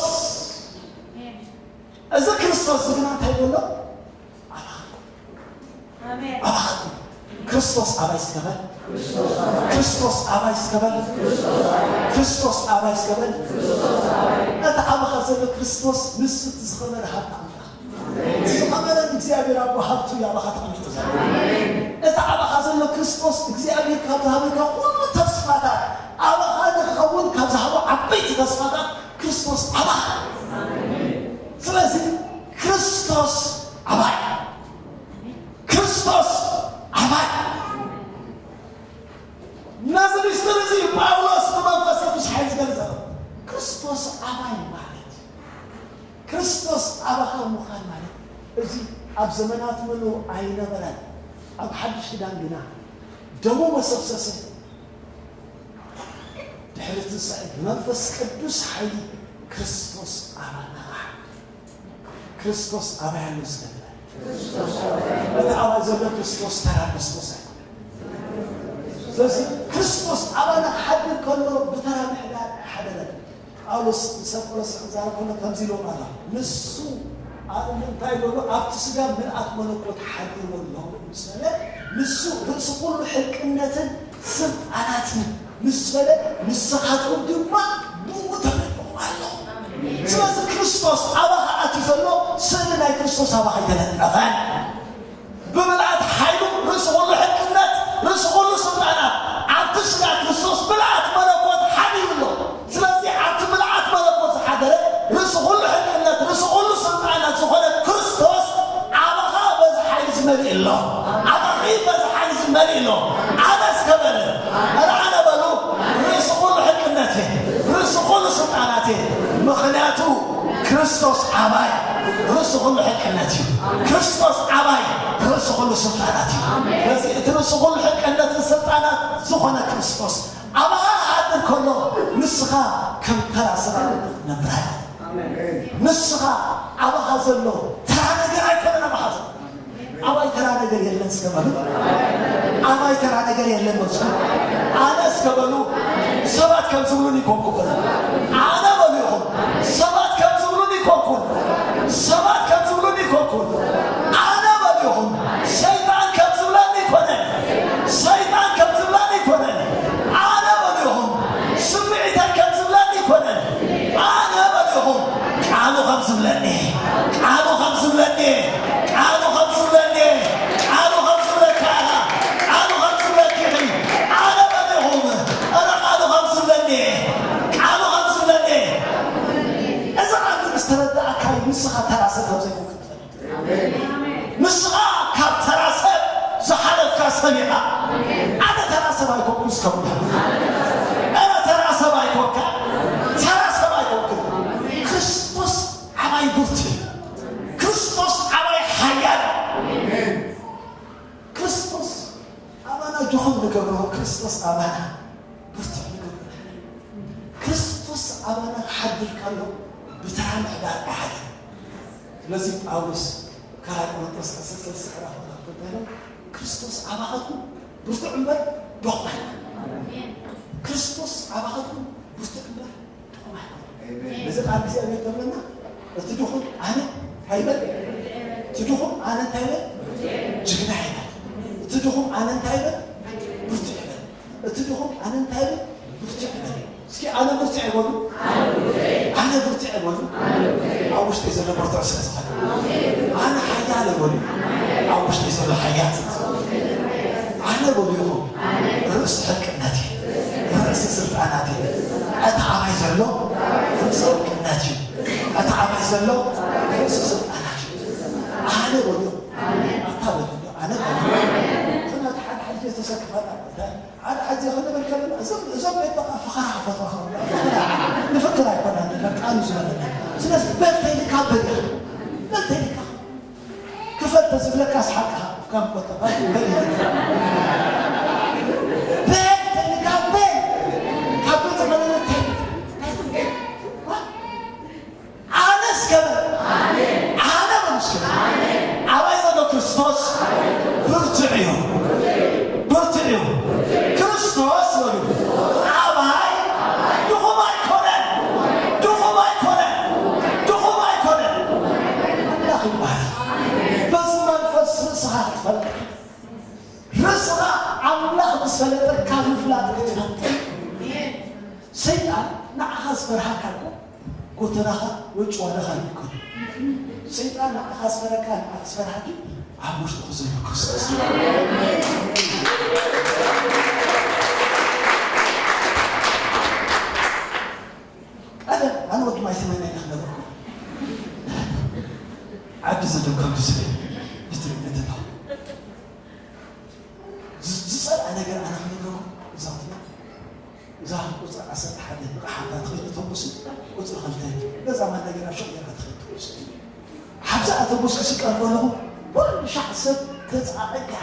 እዚ ክርስቶስ እዚ ግና እንታይ ይብሎ? ኣባኻትኩም። ኣሜን። ኣባኻትኩም። ክርስቶስ ኣባይ እስከ በል። ክርስቶስ ኣባይ እስከ በል። ክርስቶስ ኣባይ እስከ በል። እቲ ኣባኻ ዘሎ ክርስቶስ ንሱ እቲ ዝኸበረ ሃብቲ ኣምላኽ። እቲ ዝኸበረ እግዚኣብሔር ኣቦ ሃብቱ እዩ ኣባኻ ተቐሚጡ ዘሎ። እቲ ኣባኻ ዘሎ ክርስቶስ እግዚኣብሔር ካብ ዝሃበካ ኩሉ ተስፋታት ኣባኻ ንክኸውን ካብ ዝሃቦ ዓበይቲ ተስፋታት ክርስቶስ ኣባኻ። ስለዚ ክርስቶስ ኣባይ፣ ክርስቶስ ኣባይ። ነዚ ምስጢር እዚ ጳውሎስ ብመንፈስ ቅዱስ ሓይሊ ዝገልጸ ነው። ክርስቶስ ኣባይ ማለት፣ ክርስቶስ ኣባኻ ምዃን ማለት፣ እዚ ኣብ ዘመናት ምሉእ ኣይነበረን። ኣብ ሓድሽ ኪዳን ግና ደሙ መሰብሰሰ፣ ድሕሪ ትንሳኤ ብመንፈስ ቅዱስ ሓይሊ ክርስቶስ ኣባና። ክርስቶስ ኣባይ ኣሎ እስከ ንበል። እቲ ኣባይ ዘሎ ክርስቶስ ተራ ክርስቶስ ኣይኮነን። ስለዚ ክርስቶስ ኣባና ክሓድር ከሎ ብተራ ምሕዳር ኣይሓደረን። ጳውሎስ ንሰብ ቆሎሳይ ክዛረብ ከሎ ከምዚ ኢሎም ኣሎ። ንሱ ኣብ እንታይ ኢሉ ኣሎ? ኣብቲ ስጋ ምልኣት መለኮት ሓዲርዎ ኣሎ ምስ በለ፣ ንሱ ርእሲ ኩሉ ሕልቅነትን ስልጣናትን ምስ በለ፣ ንስኻትኩም ድማ ብኡ ተመሊእኩም ኣለኹም። ስለዚ ክርስቶስ ኣባኻ ኣትዩ ዘሎ፣ ስእሊ ናይ ክርስቶስ ኣባኻ ኣይተለጠፈን። ብምልኣት ሓይሉ ርእሲ ኩሉ ሕልቅነት፣ ርእሲ ኩሉ ስልጣናት፣ ኣብቲ ስጋ ክርስቶስ ምልኣት መለኮት ሓዲሩ ኣሎ። ስለዚ ኣብቲ ምልኣት መለኮት ዝሓደረ ርእሲ ኩሉ ሕልቅነት፣ ርእሲ ኩሉ ስልጣናት ዝኾነ ክርስቶስ ኣባኻ በዚ ሓይሊ ዝመልእ ኣሎ። ኣባኺ በዚ ሓይሊ ዝመልእ ኣሎ። ኣነ እስከ በል፣ ኧረ ኣነ በሉ፣ ርእሲ ኩሉ ሕልቅነት እየ፣ ርእሲ ኩሉ ስልጣናት እየ። ምኽንያቱ ክርስቶስ ኣባይ ርእሲ ኩሉ ሕልቅነት እዩ። ክርስቶስ ኣባይ ርእሲ ኩሉ ስልጣናት እዩ። ስለዚ እቲ ርእሲ ኩሉ ሕልቅነትን ስልጣናት ዝኾነ ክርስቶስ ኣባኻ ክሓድር ከሎ፣ ንስኻ ከም ተራ ሰብ ኣይኮንካ ትነብር። ንስኻ ኣባኻ ዘሎ ተራ ነገር ኣይኮነን ኣባኻ ዘሎ። ኣባይ ተራ ነገር የለን እስከ በሉ። ኣባይ ተራ ነገር የለን በሉ። ኣነ እስከ በሉ። ሰባት ከም ዝብሉኒ ይኮንኩ በሉ። ኣነ በሉ ኢኹም። ሰባት ከም ዝብሉኒ ይኮንኩን። ሰባት ከም ዝብሉኒ ይኮንኩን። ኣነ በሉ ኢኹም። ሰይጣን ከም ዝብለኒ ይኮነን። ሰይጣን ከም ዝብለኒ ይኮነን። ኣነ በሉ ኢኹም። ስምዒተይ ከም ዝብለኒ ይኮነን። ኣነ በሉ ኢኹም። ቃሉ ከም ዝብለኒ፣ ቃሉ ከም ዝብለኒ፣ ቃሉ ከም ዝብለኒ፣ ቃሉ ከም ዝብለካ ኢኻ፣ ቃሉ ከም ዝብለኪ ኢኺ። ኣነ በሉ ኢኹም። ኧረ ቃሉ ከም ዝብለኒ፣ ቃሉ ከም ዝብለኒ። እዚ ቃል ምስ ተረዳእካ እዩ ንስኻ ተራ ሰብ ከም ዘይኮንካ ትፈልጥ። ንስኻ ካብ ተራ ሰብ ዝሓለፍካ ሰብ ኢኻ። ኣነ ተራ ሰብ ኣይኮንኩን እስከ በሉ። ኣነ ተራ ሰብ ኣይኮንካ፣ ተራ ሰብ ኣይኮንኩን። ክርስቶስ ኣባይ ብርቱዕ እዩ። ክርስቶስ ኣባይ ሓያል እዩ። ክርስቶስ ኣባና ጆኹም ንገብሮ፣ ክርስቶስ ኣባና ብርቱዕ ንገብሮ። ክርስቶስ ኣባና ክሓድር ከሎ ብተራ ምሕዳር ኣይሓድርን። ስለዚ ጳውሎስ ካልኣይ ቆሮንቶስ ዓሰርተ ሰለስተ ዕራፍ ኣርባዕተ እንታይ ኢሉ? ክርስቶስ ኣባኻትኩም ብርቱዕ እምበር ድኹም ኣይኮነን። ክርስቶስ ኣባኻትኩም ብርቱዕ እምበር ድኹም ኣይኮነን። ኣሜን። ነዚ ቃል እግዚኣብሔር ተብለና፣ እቲ ድኹም ኣነ እንታይ ይበል? እቲ ድኹም ኣነ እንታይ ይበል? ጅግና ይበል። እቲ ድኹም ኣነ እንታይ ይበል? ብርቱዕ ይበል። እቲ ድኹም ኣነ እንታይ ይበል? ብርቱዕ ይበል። እስኪ ኣነ ብርቱዕ ይበሉ። ኣነ ብርቱዕ ይበሉ። ኣብ ውሽጢ ዘሎ ብርቱዕ ስለ ዝኾነ። ኣነ ሓያል ይበሉ። ኣብ ውሽጢ ዘሎ ሓያል ስለ ዝኾነ። ኣነ በሉ ኢኹም። ርእሲ ሕልቅነት እዩ። ርእሲ ስልጣናት እዩ። እቲ ኣባይ ዘሎ ርእሲ ሕልቅነት እዩ። እቲ ኣባይ ዘሎ ርእሲ ስልጣናት እዩ። ኣነ በሉ። ኣታ በሉ። ኣነ በሉ። ምኽንያቱ ሓደ ሓደ ተሰክፋና። ሓደ ሕጂ ክንብል ከለና፣ እዞም፣ እዞም ቤት በቃ ፈኸራ ክፈጥሩ ከለዉ፣ ፈኸራ ንፍክር ኣይኮናን፣ በቃ እዩ ዝበለና። ስለዚ በል ተይልካ በል ኢኻ። በል ተይልካ። ክፈል ተዝብለካ ስሓቅኻ፣ ከም ቆጠባ በል ኢኻ። በል ተይልካ በል። ካብ ቤት መለለት ተይልካ። ኣነ እስከ በል። ኣነ በል እስከ። ኣባይ ዘሎ ክርስቶስ ብርቱዕ እዩ። ብርቱዕ እዩ። ክርስቶስ በሉ። ኣባይ ድኹም ኣይኮነን። ድኹም ኣይኮነን። ድኹም ኣይኮነን። ኣምላኽ ይባረክ። በዚ መንፈስ ርእስኻ ክትፈልጥ። ርእስኻ ኣምላኽ ምስ ፈለጠካ ምፍላጥ ክትፈትን። ሰይጣን ንዓኻ ዝፈርሃካ እኮ ጎተናኻ ወይ ጭዋዳኻ ይምከሩ። ሰይጣን ንዓኻ ዝፈረካ፣ ንዓኻ ዝፈርሃኪ ኣብ ውሽጥኹ ዘሎ ክርስቶስ። ቀደም ኣነ ወዲ ማይ ሰማይ ናይ ነኽ ነበርኩ። ዓዲ ዘደከምኩ ስለ ብትርግነት ኣለኹ። ዝ-፣ ዝጸልኣ ነገር ኣነ ክነግረኩም፣ እዛ እዛ ቁጽሪ ዓሰርተ ሓደ ንቕሓታ ትኸይድ ኣውቶቡስ፣ ቁጽሪ ክልተ ገዛ ማን ነገር ኣብ ሸቕ ጌራ ትኸይድ ኣውቶቡስ። ሓብዛ ኣውቶቡስ ክስቀል ከለኹ፣ ኩሉ ሻዕ ሰብ ተጻቒቕካ ኢኻ።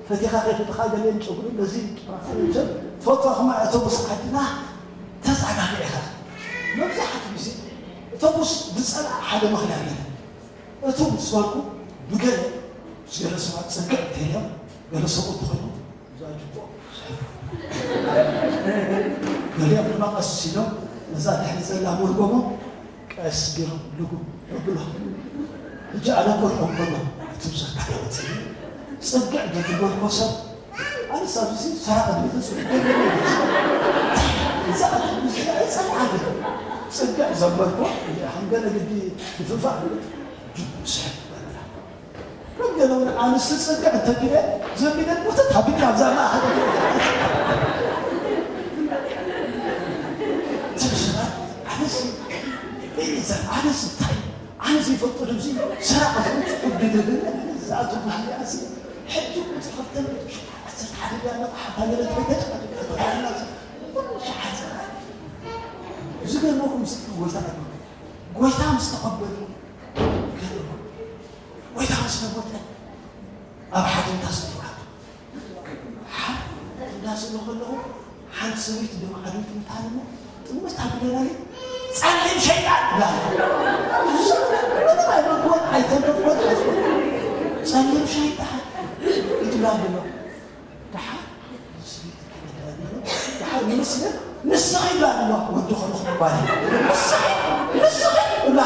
ፈቲኻ ከይፈትኻ ገሊኦም ጨጉሪ ነዚ ጨራፍን ሰብ ትፈትዋ ከማይ ኣውቶቡስ ዓድና ተጻጋጊ ኢኻ። መብዛሕትኡ ግዜ ኣውቶቡስ ዝጸልኣ ሓደ ምኽንያት ኣሎ። እቱ ምስ በልኩ ብገለ ምስ ገለ ሰባት ጽግዕ እንተኢሎም፣ ገለ ሰብኡት ተኾይኖም፣ እዛ ጅቦ ገሊኦም ድማ ቀስ ኢሎም፣ እዛ ድሕሪ ዘላ ሞርጎሞ ቀስ ቢሎም ልጉም የብሎ። ሕጂ ኣነ ኮርዖም ከሎ ትብዛ ካለወፅኒ ፅግዕ ገድበልኮ ሰብ ኣነስ ኣብዚ ሰራቕ ድምፅ ፅግዕ ገለ እዛ ጸልዓገ ፅግዕ ዘበልኮ። ሓንገለ ግዲ ንፍንፋዕ ጅቡ ስሕብ በላ። ከም ገለ እውን ኣንስቲ ጽግዕ እንተቢለ ዘቢለ ቁጥጥ ኣቢልና ኣብዛ ማእኸል ትብስራ ኣነስ ቤኔዘር ኣነስ እንታይ ኣነ ዘይፈልጦ ድምዚ ሰራቕ ዝውፅእ ዕድል ዝኣቱ ባህልያሲ ሕጂ ቁፅሪ ክልተ ዓሰርተ ሓደ ዳና ሓታ ገለ ተበይተጭ ዝገርመኩም ስለ ጎይታ ጎይታ ምስ ተቐበሉ ገርመኩም ጎይታ ምስ ተሞተ ኣብ ሓደ እንዳስእሉ ኣሉ። ሓደ እንዳስእሉ ከለኹ ሓንቲ ሰበይቲ ድማ ዓብይቲ ምታን እሞ ጥምት ኣቢለናኒ ጸሊም ሸይጣን ትብላ። ምንም ኣይመግቦን ኣይተንከፍኮን ኣይዝኮን ጸሊም ሸይጣን ይትብላ ኣሎ። ደሓር ንስኺ ትብላ ኣለዋ ወዲ ኸልኹ ባል ንስኺ ንስኺ እብላ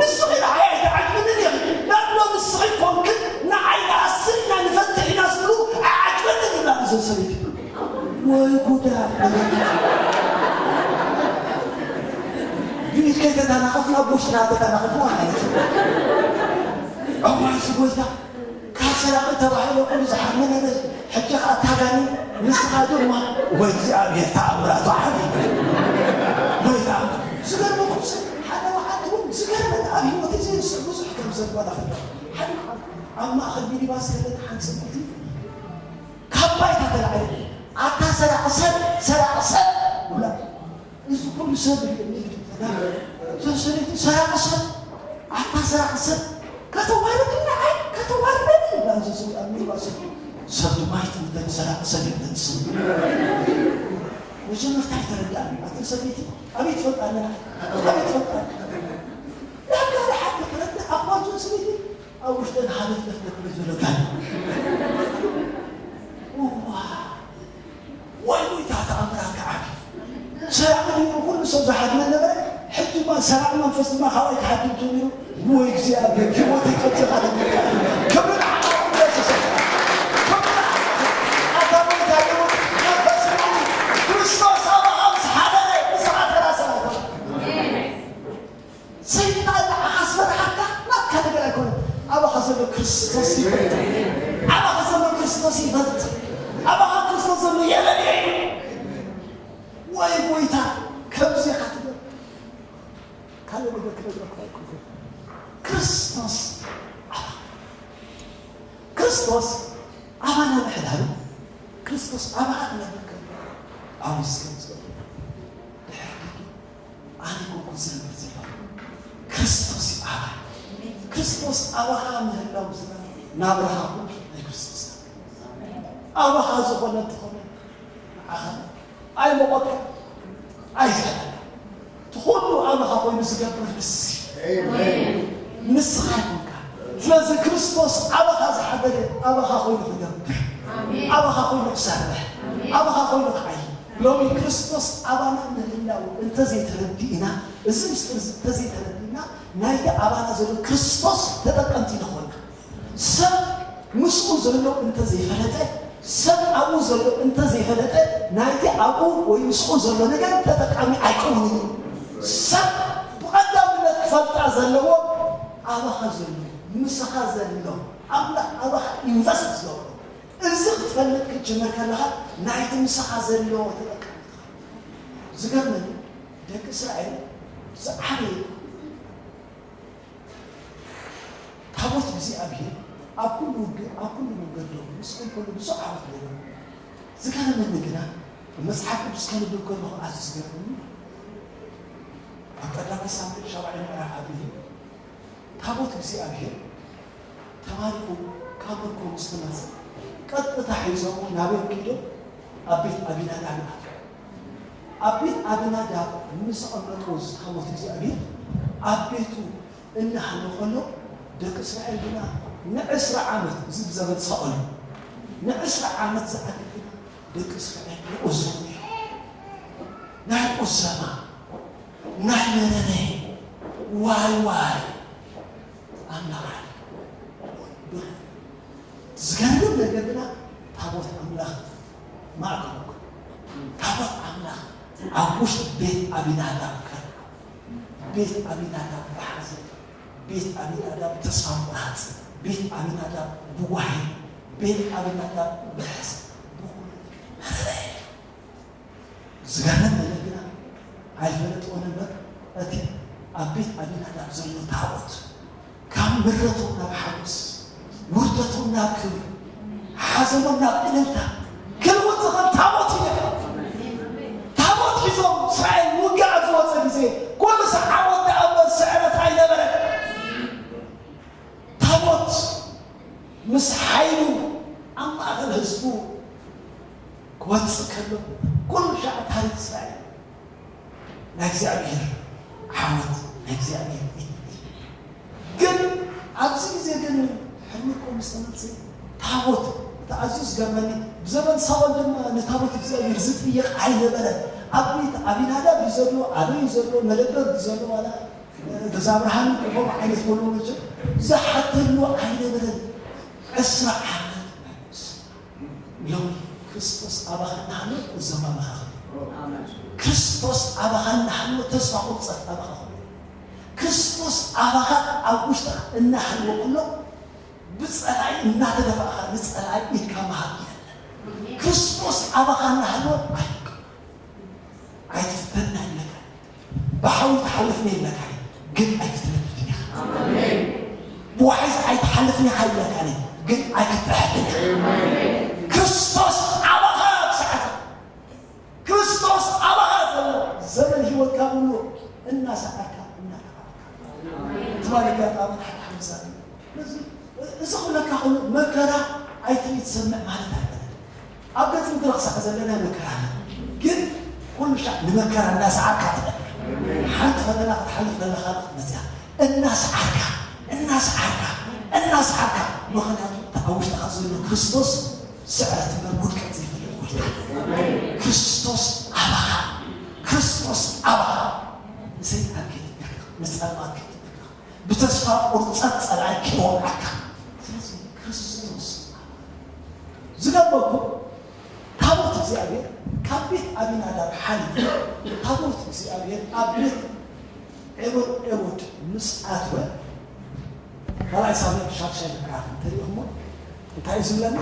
ንስኺ ንዓይ ኣይትዓጅብንን ኢኺ ዳሎ ንስኺ ኮንክን ንዓይ ንኣስር ኢና ንፈትሕ ኢና ዝብሉ ኣይዓጅበንን ይብላ ንዘን ሰበይቲ ወይ ጉዳ ብኢድ ከይተተናኸፍና ኣብ ውሽጥና ተተናኸፍና ማለት እዩ። እዋይ ዝጎይታ ካብ ሰራቒ ተባሂለ ኩሉ ዝሓመነ ሕጂ ኸዓ ታጋኒ ንስኻ ድማ ወይ እግዚኣብሔር ተኣምራቱ ዓቢ ወይ ተኣምር ዝገርመኩም ሰብ ሓደ መዓልቲ እውን ዝገርመኒ ኣብ ህይወት እዚ ብዙሕ ከም ዘጓና ፈለ ሓደ መዓልቲ ኣብ ማእኸል ሚኒባስ ከለና ሓንቲ ሰበይቲ ካብ ባይታ ተላዕለ ኣታ ሰራቒ ሰብ ሰራቒ ሰብ ብላ እዚ ኩሉ ሰብ ሰሰለቲ ሰራቂ ሰብ ኣታ ሰራቂ ሰብ ከተዋርድኒ ኣይ ከተዋርደኒ ይብላ እዚ ሰብ ኣብ ሚኒባስ ሰብ ድማ ይትምደን ሰራቂ ሰብ ይብለን ሰብ መጀመርታ ይተረዳእ ኣቲ ሰበይቲ ኣበይ ትፈልጣ ኣለና ኣበይ ትፈልጣ ዳካ ደሓር ከተረድእ ኣኽባር ሰበይቲ ኣብ ውሽጠን ሃለፍለፍ ነብሎ ዘሎ ጋል እዋ ወይ ጎይታ ተኣምራትካ ዓቢ ሰራቂ ድዩ ኩሉ ሰብ ዝሓድመ ነበረ ሕጂ ድማ ሰራቂ መንፈስ ድማ ካባይ ክሓድም ጀሚሩ ወይ እግዚኣብሔር ህይወተይ ቀፂኻ ክብሪ ንዓኻ ይኹን ኢየሱስ ክብሪ ንዓኻ ኣታ ጎይታ ይኹን መንፈስ ይኹን ክርስቶስ ኣባኻ ምስ ሓደረ ንስኻ ተራ ሰብ ኣይኮነ ሰይጣን ንዓኻ ዝፈርሓካ ናትካ ነገር ኣይኮነን ኣባኻ ዘሎ ክርስቶስ ይፈልጥ ኣባኻ ዘሎ ክርስቶስ ይፈልጥ ኣባኻ ክርስቶስ ዘሎ የለን ወይ ጎይታ ከምዚ ኢኻ ትብል ካልእ ነገር ክነግረካ ኣይኮንኩን ክርስቶስ ኣባ ክርስቶስ ኣባና ምሕዳሩ ክርስቶስ ኣባኻ ክነብር ከሎ ኣውስ ከም ዝገብር ድሕር ኣነ ኮንኩ ዝነብር ዘለኹ ክርስቶስ እዩ ኣባ ክርስቶስ ኣባኻ ምህላው ዝና ናብራኻ ኩሉ ናይ ክርስቶስ ኣባኻ ዝኾነ እንተኾነ ንዓኻ ኣይመቆጥካ ኣይዘለና እቲ ኩሉ ኣባኻ ኮይኑ ዝገብር ንስ ንስኻ ይኮንካ ስለዚ ክርስቶስ ኣባኻ ዝሓደረ ኣባኻ ኮይኑ ክገብር ኣባኻ ኮይኑ ክሰርሕ ኣባኻ ኮይኑ ክዓይ ሎሚ ክርስቶስ ኣባና ምህላው እንተዘይተረዲእና እዚ ምስጢር እዚ እንተዘይተረዲእና ናይቲ ኣባና ዘሎ ክርስቶስ ተጠቀምቲ ንኾና ሰብ ምስኡ ዘሎ እንተዘይፈለጠ ሰብ ኣብኡ ዘሎ እንተዘይፈለጠ ናይቲ ኣብኡ ወይ ምስኡ ዘሎ ነገር ተጠቃሚ ኣይከውንን እዩ ሰብ ብቐዳምነት ክፈልጣ ዘለዎ ኣባኻ ዘሎ ምሳኻ ዘሎ ኣምላኽ ኣባኻ ኢንቨስት ዝገብሮ እዚ ክትፈልጥ ክትጅምር ከለኻ ናይቲ ምሳኻ ዘሎ ተጠቃሚ ዝገርመኒ ደቂ እስራኤል ዝዓበየ ታቦት እግዚኣብሔር ኣብ ኩሉ ውግእ ኣብ ኩሉ መንገዶም ምስ ከይከሉ ብዙሕ ዓወት ነይሮም። ዝገረመኒ ግና መጽሓፍ ቅዱስ ከንብብ ከለኹ ኣዝዩ ዝገርመኒ ኣብ ቀዳማይ ሳሙኤል ሻብዓይ ምዕራፍ ኣቢሉ ታቦት እግዚኣብሔር ተማሪኹ ካብ ምርኮ ምስ ተመልሰ ቀጥታ ሒዞም ናበይ ኪዶም ኣብ ቤት ኣቢናዳብ ኣትዮም። ኣብ ቤት ኣቢናዳብ ምስ ኣቐመጥዎ እዚ ታቦት እግዚኣብሔር ኣብ ቤቱ እናሃለወ ከሎ ደቂ እስራኤል ግና ንዕስራ ዓመት እዚ ብዘበን ሳኦል እዩ። ንዕስራ ዓመት ዝኣክል ግና ደቂ እስራኤል ይቑዘሙ ነይሮም። ናይ ቁዘማ ናይ መረረ ዋይ ዋይ ኣምላኽ። ዝገርም ነገር ግና ታቦት ኣምላኽ ማእከሉ፣ ታቦት ኣምላኽ ኣብ ውሽጢ ቤት ኣቢናዳብ ከ፣ ቤት ኣቢናዳብ ብሓዘን፣ ቤት ኣቢናዳብ ተስፋ ምቑራጽ፣ ቤት ኣቢናዳብ ብጓሂ፣ ቤት ኣቢናዳብ ብሕስ፣ ብኹሉ መረረ። ዝገርም ነገር ግና ኣይፈለጥዎን እምበር፣ እቲ ኣብ ቤት ኣቢናዳብ ዘሎ ታቦት ካብ ምረቶም ናብ ሓጎስ፣ ውርደቶም ናብ ክብሪ፣ ሓዘኖም ናብ እልልታ ክልውጥ ዝኽእል ታቦት እዩ ነይሩ። ታቦት ሒዞም እስራኤል ውግእ ኣብ ዝወፀ ግዜ ኩሉ ሰብ ዓወት ደኣ እምበር ስዕረት ኣይነበረን። ታቦት ምስ ሓይሉ ኣብ ማእከል ህዝቡ ክወጽእ ከሎ፣ ኩሉ ሻዕ ታሪኽ እስራኤል ናይ እግዚኣብሔር ዓወት፣ ናይ እግዚኣብሔር ኢድ። ግን ኣብዚ ግዜ ግን ሕልሚ እኮ ምስ ተመልሰ፣ ታቦት፣ እቲ ኣዝዩ ዝገርመኒ፣ ብዘመን ሳኦል ድማ ንታቦት እግዚኣብሔር ዝጥየቕ ኣይነበረን። ኣብ ቤት ኣቢናዳብ እዩ ዘሎ፣ ኣበይ እዩ ዘሎ፣ መደበር እዩ ዘሎ፣ ዋላ ገዛ ብርሃን ከምኡ ዓይነት መለወጭ ዝሓተሉ ኣይነበረን። ዕስራ ዓመት ናይ ንሱ። ሎሚ ክርስቶስ ኣባኻ እናሃለወ እዞም ኣባኻ ክብሉ። ክርስቶስ ኣባኻ እናሃለወ ተስፋ ቁርፀት ኣባኻ ክብሉ። ክርስቶስ ኣባኻ ኣብ ውሽጥኻ እናሃለወ ከሎ ብፀላኢ እናተደፋእኻ ንፀላኢ ኢድካ ምሃብ የለን። ክርስቶስ ኣባኻ እናሃለወ ኣይትፍተን። ኣይትፍተን ኣይብለካ። ብሓዊ ትሓልፍ ነው ይብለካ፣ ግን ኣይክትነድድን ኢኻ። ብዋሕዚ ኣይትሓልፍን ኢኻ ይብለካ፣ ግን ኣይክትጥሕልን ኢኻ። ክርስቶስ ኣባኻ ኣብ ሰዓት፣ ክርስቶስ ኣባኻ ዘሎ ዘመን ህይወትካ ሙሉ እናሰዓርካ፣ እናተባረካ። ትማሊ ጋር ኣብ ሓንቲ ሓምሳ ነዚ፣ እዚ ክብለካ ከሎ መከራ ኣይትርኢ ትሰምዕ ማለት ኣይኮነን። ኣብ ገጽ ምድሪ ክሳዕ ዘለና መከራ ኣሎ። ግን ኩሉ ሻዕ ንመከራ እናሰዓርካ ትነብር። ሓንቲ ፈተና ክትሓልፍ ከለኻ ክትመጽያ እናሰዓርካ፣ እናሰዓርካ፣ እናሰዓርካ። ምኽንያቱ እቲ ኣብ ውሽጥኻ ዘሎ ክርስቶስ ስዕረት እምበር ውድቀት ዘይፈልጥ ጎይታ። ክርስቶስ ኣባኻ፣ ክርስቶስ ኣባኻ። ንሰይጣን ከይትነካ፣ ንጸልማት ከይትነካ። ብተስፋ ቁርጸት ጸላኢ ከይወቕዓካ። ስለዚ ክርስቶስ ዝገበርኩ ታቦት እግዚኣብሔር ካብ ቤት ኣቢናዳብ ሓሊፉ ታቦት እግዚኣብሔር ኣብ ቤት ኤቦድ፣ ኤቦድ ምስ ኣትወ ካልኣይ ሳሙኤል ሻድሻይ ምዕራፍ እንተሪኦሞ እንታይ እዩ ዝብለና?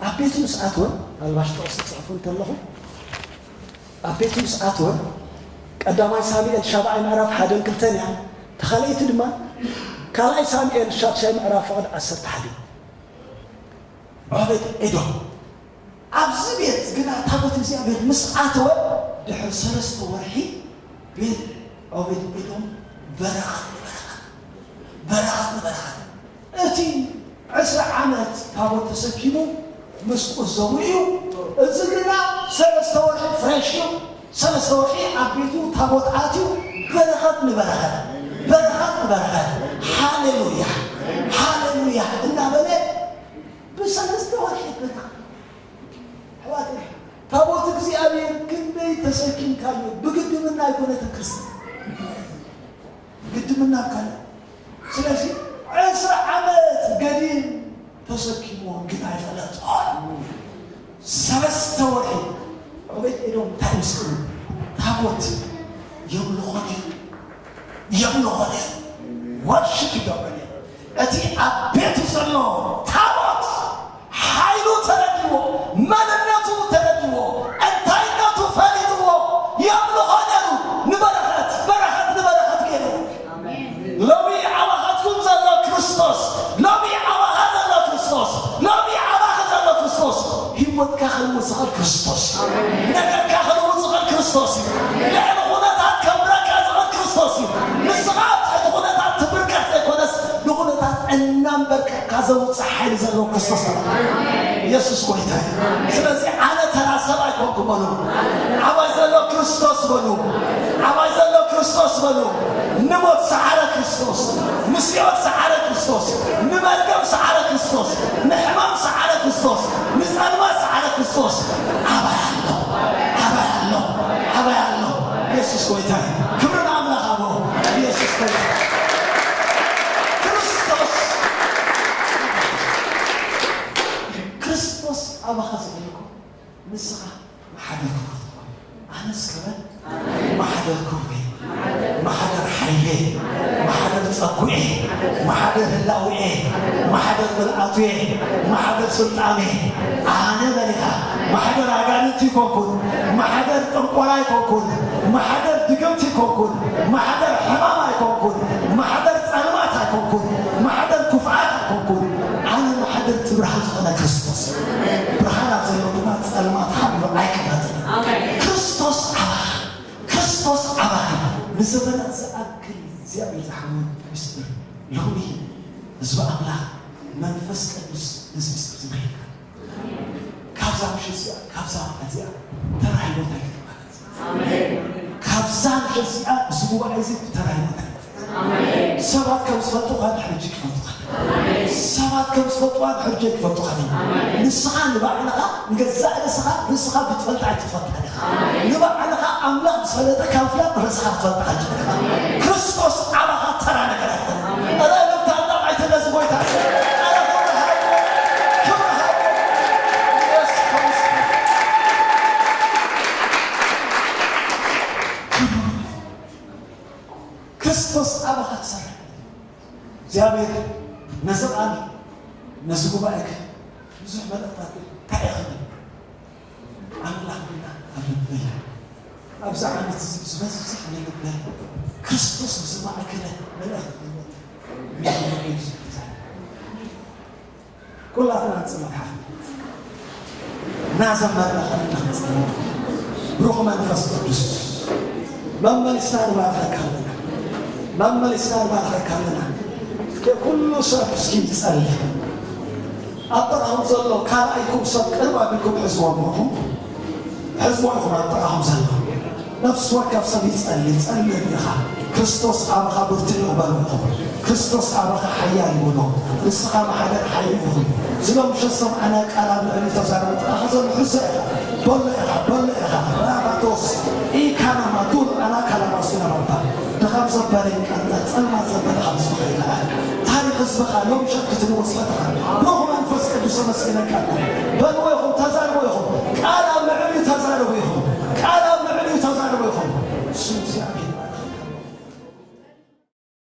ኣብ ቤቱ ምስ ኣትወ ኣልባሽ ጥቕሲ ጽሕፉ እንተለኹ ኣብ ቤቱ ምስ ኣትወ ቀዳማይ ሳሙኤል ሻብዓይ ምዕራፍ ሓደን ክልተን እያ። ተኻልኣይቲ ድማ ካልኣይ ሳሙኤል ሻድሻይ ምዕራፍ ፍቕድ ዓሰርተ ሓደ። ዖቤድ ኤዶም ኣብዚ ቤት ግና ታቦት እግዚኣብሔር ምስ ኣተወ ድሕሪ ሰለስተ ወርሒ ቤት ዖቤድ ኤዶም በረኸት ንበረኸት፣ በረኸት ንበረኸት። እቲ ዕስራ ዓመት ታቦት ተሰኪሙ ምስ ቁዘሙ እዩ። እዚ ግና ሰለስተ ወርሒ ፍሬሽ እዩ። ሰለስተ ወርሒ ኣብ ቤቱ ታቦት ኣትዩ በረኸት ንበረኸት፣ በረኸት ንበረኸት፣ ሃሌሉያ፣ ሃሌሉያ እናበለ ብሰለስተ ወርሒ በረኸት። ኣሕዋተይ፣ ታቦት እግዚኣብሔር ክንደይ ተሰኪምካዮ፣ ብግድምና ኣይኮነትን ክርስትና። ግድምና ካለ። ስለዚ ዕስራ ዓመት ገዲም ተሰኪምዎ ግን ኣይፈለጦን። ሰለስተ ወርሒ ዖቤድ ኤዶም እንታይ ምስ ክብል ታቦት የምልኾ ነይሩ፣ የምልኾ ነይሩ፣ ወርሽፕ ይገብር ነይሩ። እቲ ኣብ ቤቱ ዘሎ ታቦት ሓይሉ ተረዲዎ፣ መንነቱ ተረዲዎ፣ እንታይነቱ ፈሊጥዎ የምልኾ ነይሩ። ንበረኸት፣ በረኸት ንበረኸት ገይሩ። ሎሚ ኣባኻትኩም ዘሎ ክርስቶስ፣ ሎሚ ኣባኻ ዘሎ ክርስቶስ፣ ሎሚ ኣባኺ ዘሎ ክርስቶስ፣ ህይወትካ ክልውጥ ዝኽእል ክርስቶስ እዩ። ነገርካ ክልውጥ ዝኽእል ክርስቶስ እዩ። ልዕሊ ኩነታት ከንብረካ ዝኽእል ክርስቶስ እዩ። ንስኻ ኣብ ትሕቲ ኩነታት ትብርከኽ ዘይኮነስ፣ ንኹነታት እናንበርከኽካ ዘውፅእ ሓይሊ ዘለዎ ክርስቶስ ተባሂሉ። ኢየሱስ ጎይታ እዩ። ስለዚ ኣነ ተራ ሰብ ኣይኮንኩ በሉ። ኣባይ ዘሎ ክርስቶስ በሉ። ኣባይ ዘሎ ክርስቶስ በሉ። ንሞት ሰዓረ ክርስቶስ፣ ንሲኦል ሰዓረ ክርስቶስ፣ ንመርገም ሰዓረ ክርስቶስ፣ ንሕማም ሰዓረ ክርስቶስ፣ ንጸልማት ሰዓረ ክርስቶስ። ኣባይ ኣሎ፣ ኣባይ ኣሎ፣ ኣባይ ኣሎ። ኢየሱስ ጎይታ እዩ። ክብሪ ንኣምላኽ። ክርስቶስ፣ ክርስቶስ ኣባኻ ዝብለኩ ንስኻ ማሕደር ክቡር ትኾን። ኣነስ ክበል ማሕደር ክቡር፣ ማሕደር ሓይሌ፣ ማሕደር ጸጉኤ፣ ማሕደር ህላውኤ፣ ማሕደር ምልኣቱኤ፣ ማሕደር ስልጣኔ። ኣነ በሊኻ ማሕደር ኣጋንንቲ ይኮንኩን፣ ማሕደር ጥንቆላ ይኮንኩን፣ ማሕደር ድግምቲ ይኮንኩን፣ ማሕደር ሕማም ኣይኮንኩን፣ ማሕደር ጸልማት ኣይኮንኩን፣ ማሕደር ክፍኣት ኣይኮንኩን። ኣነ ማሕደር እቲ ብርሃን ዝኾነ ክርስቶስ። ብርሃን ኣብ ዘሎ ድማ ጸልማት ሓቢሩ ኣይቅመጥን። ኣሜን። ክርስቶስ ኣባኻ፣ ክርስቶስ ኣባኻ ንዘመናት ዝኣክል እግዚኣብሔር ዝሓመሉ ምስጢር ሎሚ ህዝቢ ኣምላኽ መንፈስ ቅዱስ ነዚ ምስጢር ዝመሃየካ። ካብዛ ምሸት እዚኣ፣ ካብዛ መዓልቲ እዚኣ ተራ ህይወት ኣይክትመሃዝ። ኣሜን። ካብዛ ምሸት እዚኣ እዚ ጉባኤ እዚ ብተራ ህይወት ኣይክትመሃዝ። ኣሜን። ሰባት ከም ዝፈልጡኻ ድሕሪ ሕጂ ክፈልጡኻ። ኣሜን። ሰባት ከም ዝፈልጡኻ ድሕሪ ሕጂ ክፈልጡኻ። ኣሜን። ንስኻ ንባዕልኻ ንገዛእ ርእስኻ፣ ርእስኻ ብትፈልጣ ኣይትፈልጣን ኢኻ። ኣሜን። ንባዕልኻ ኣምላኽ ዝፈለጠ ካብ ፍላጥ ርእስኻ ክትፈልጥ ኣይትኽእልን ኢኻ። ኣሜን። ክርስቶስ ኣባኻ ተራ ነገር ኣይኮነን። ኣሜን። ኣረ እልልታ ኣጣቕዒት ነዚ ጎይታ። ኣረ ክብሪ ሃብዎ፣ ክብሪ ሃብዎ። ኢየሱስ ክርስቶስ። ክርስቶስ ኣባኻ ክሰርሕ። እግዚኣብሔር ነዚ ቃል፣ ነዚ ጉባኤ ግን ብዙሕ መልእኽታት ግን እንታይ እዩ ክብል? ኣምላኽ ግና ኣብ ልበይ፣ ኣብዚ ዓመት እዚ ዝበዝሕ ንልበይ ክርስቶስ ብዝማእከለ መልእኽቲ ክህልወካ። ኩላትና ንጽመድ ሓፍ እናዘመርና ከለና ንጽመድ። ብሩኽ መንፈስ ቅዱስ መመሊስና ንባርኸካ ኣለና። መመሊስና ንባርኸካ ኣለና። ኩሉ ሰብ እስኪ ይጸሊ። ኣብ ጥቓኹም ዘሎ ካልኣይኩም ሰብ ቅርብ ኣቢልኩም ሕዝዎም ኢኹም። ሕዝቦ ኢኹም ኣብ ጥቓኹም ዘሎ። ነፍሲ ወከፍ ሰብ ይጸሊ፣ ጸሊ ኢኻ። ክርስቶስ ኣባኻ ብርቱዕ እዩ በሉ ኢኹም። ክርስቶስ ኣባኻ ሓያል እዩ በሉ። ንስኻ ማሕደር ሓይሊ ኢኹም። ዝሎ ምሸት ሰምዓና ቃል ኣብ ልዕሊ ተዛረቡ ጥቓኻ ዘሎ ሕዞ ኢኻ። በሎ ኢኻ፣ በሎ ኢኻ። ራባቶስ ኢካና ማዱር ኣና ካላባሱና ባባ። ድኻም ዘበለ ይቃንጣ፣ ጸልማት ዘበለ ካብ ህዝብኻ ይለዓል። ታሪኽ ህዝብኻ ሎም ምሸት ክትልውጥ ፈተኻ። ብሩኽ መንፈስ ቅዱስ ኣመስግነካ ኣለና። በልዎ ኢኹም፣ ተዛ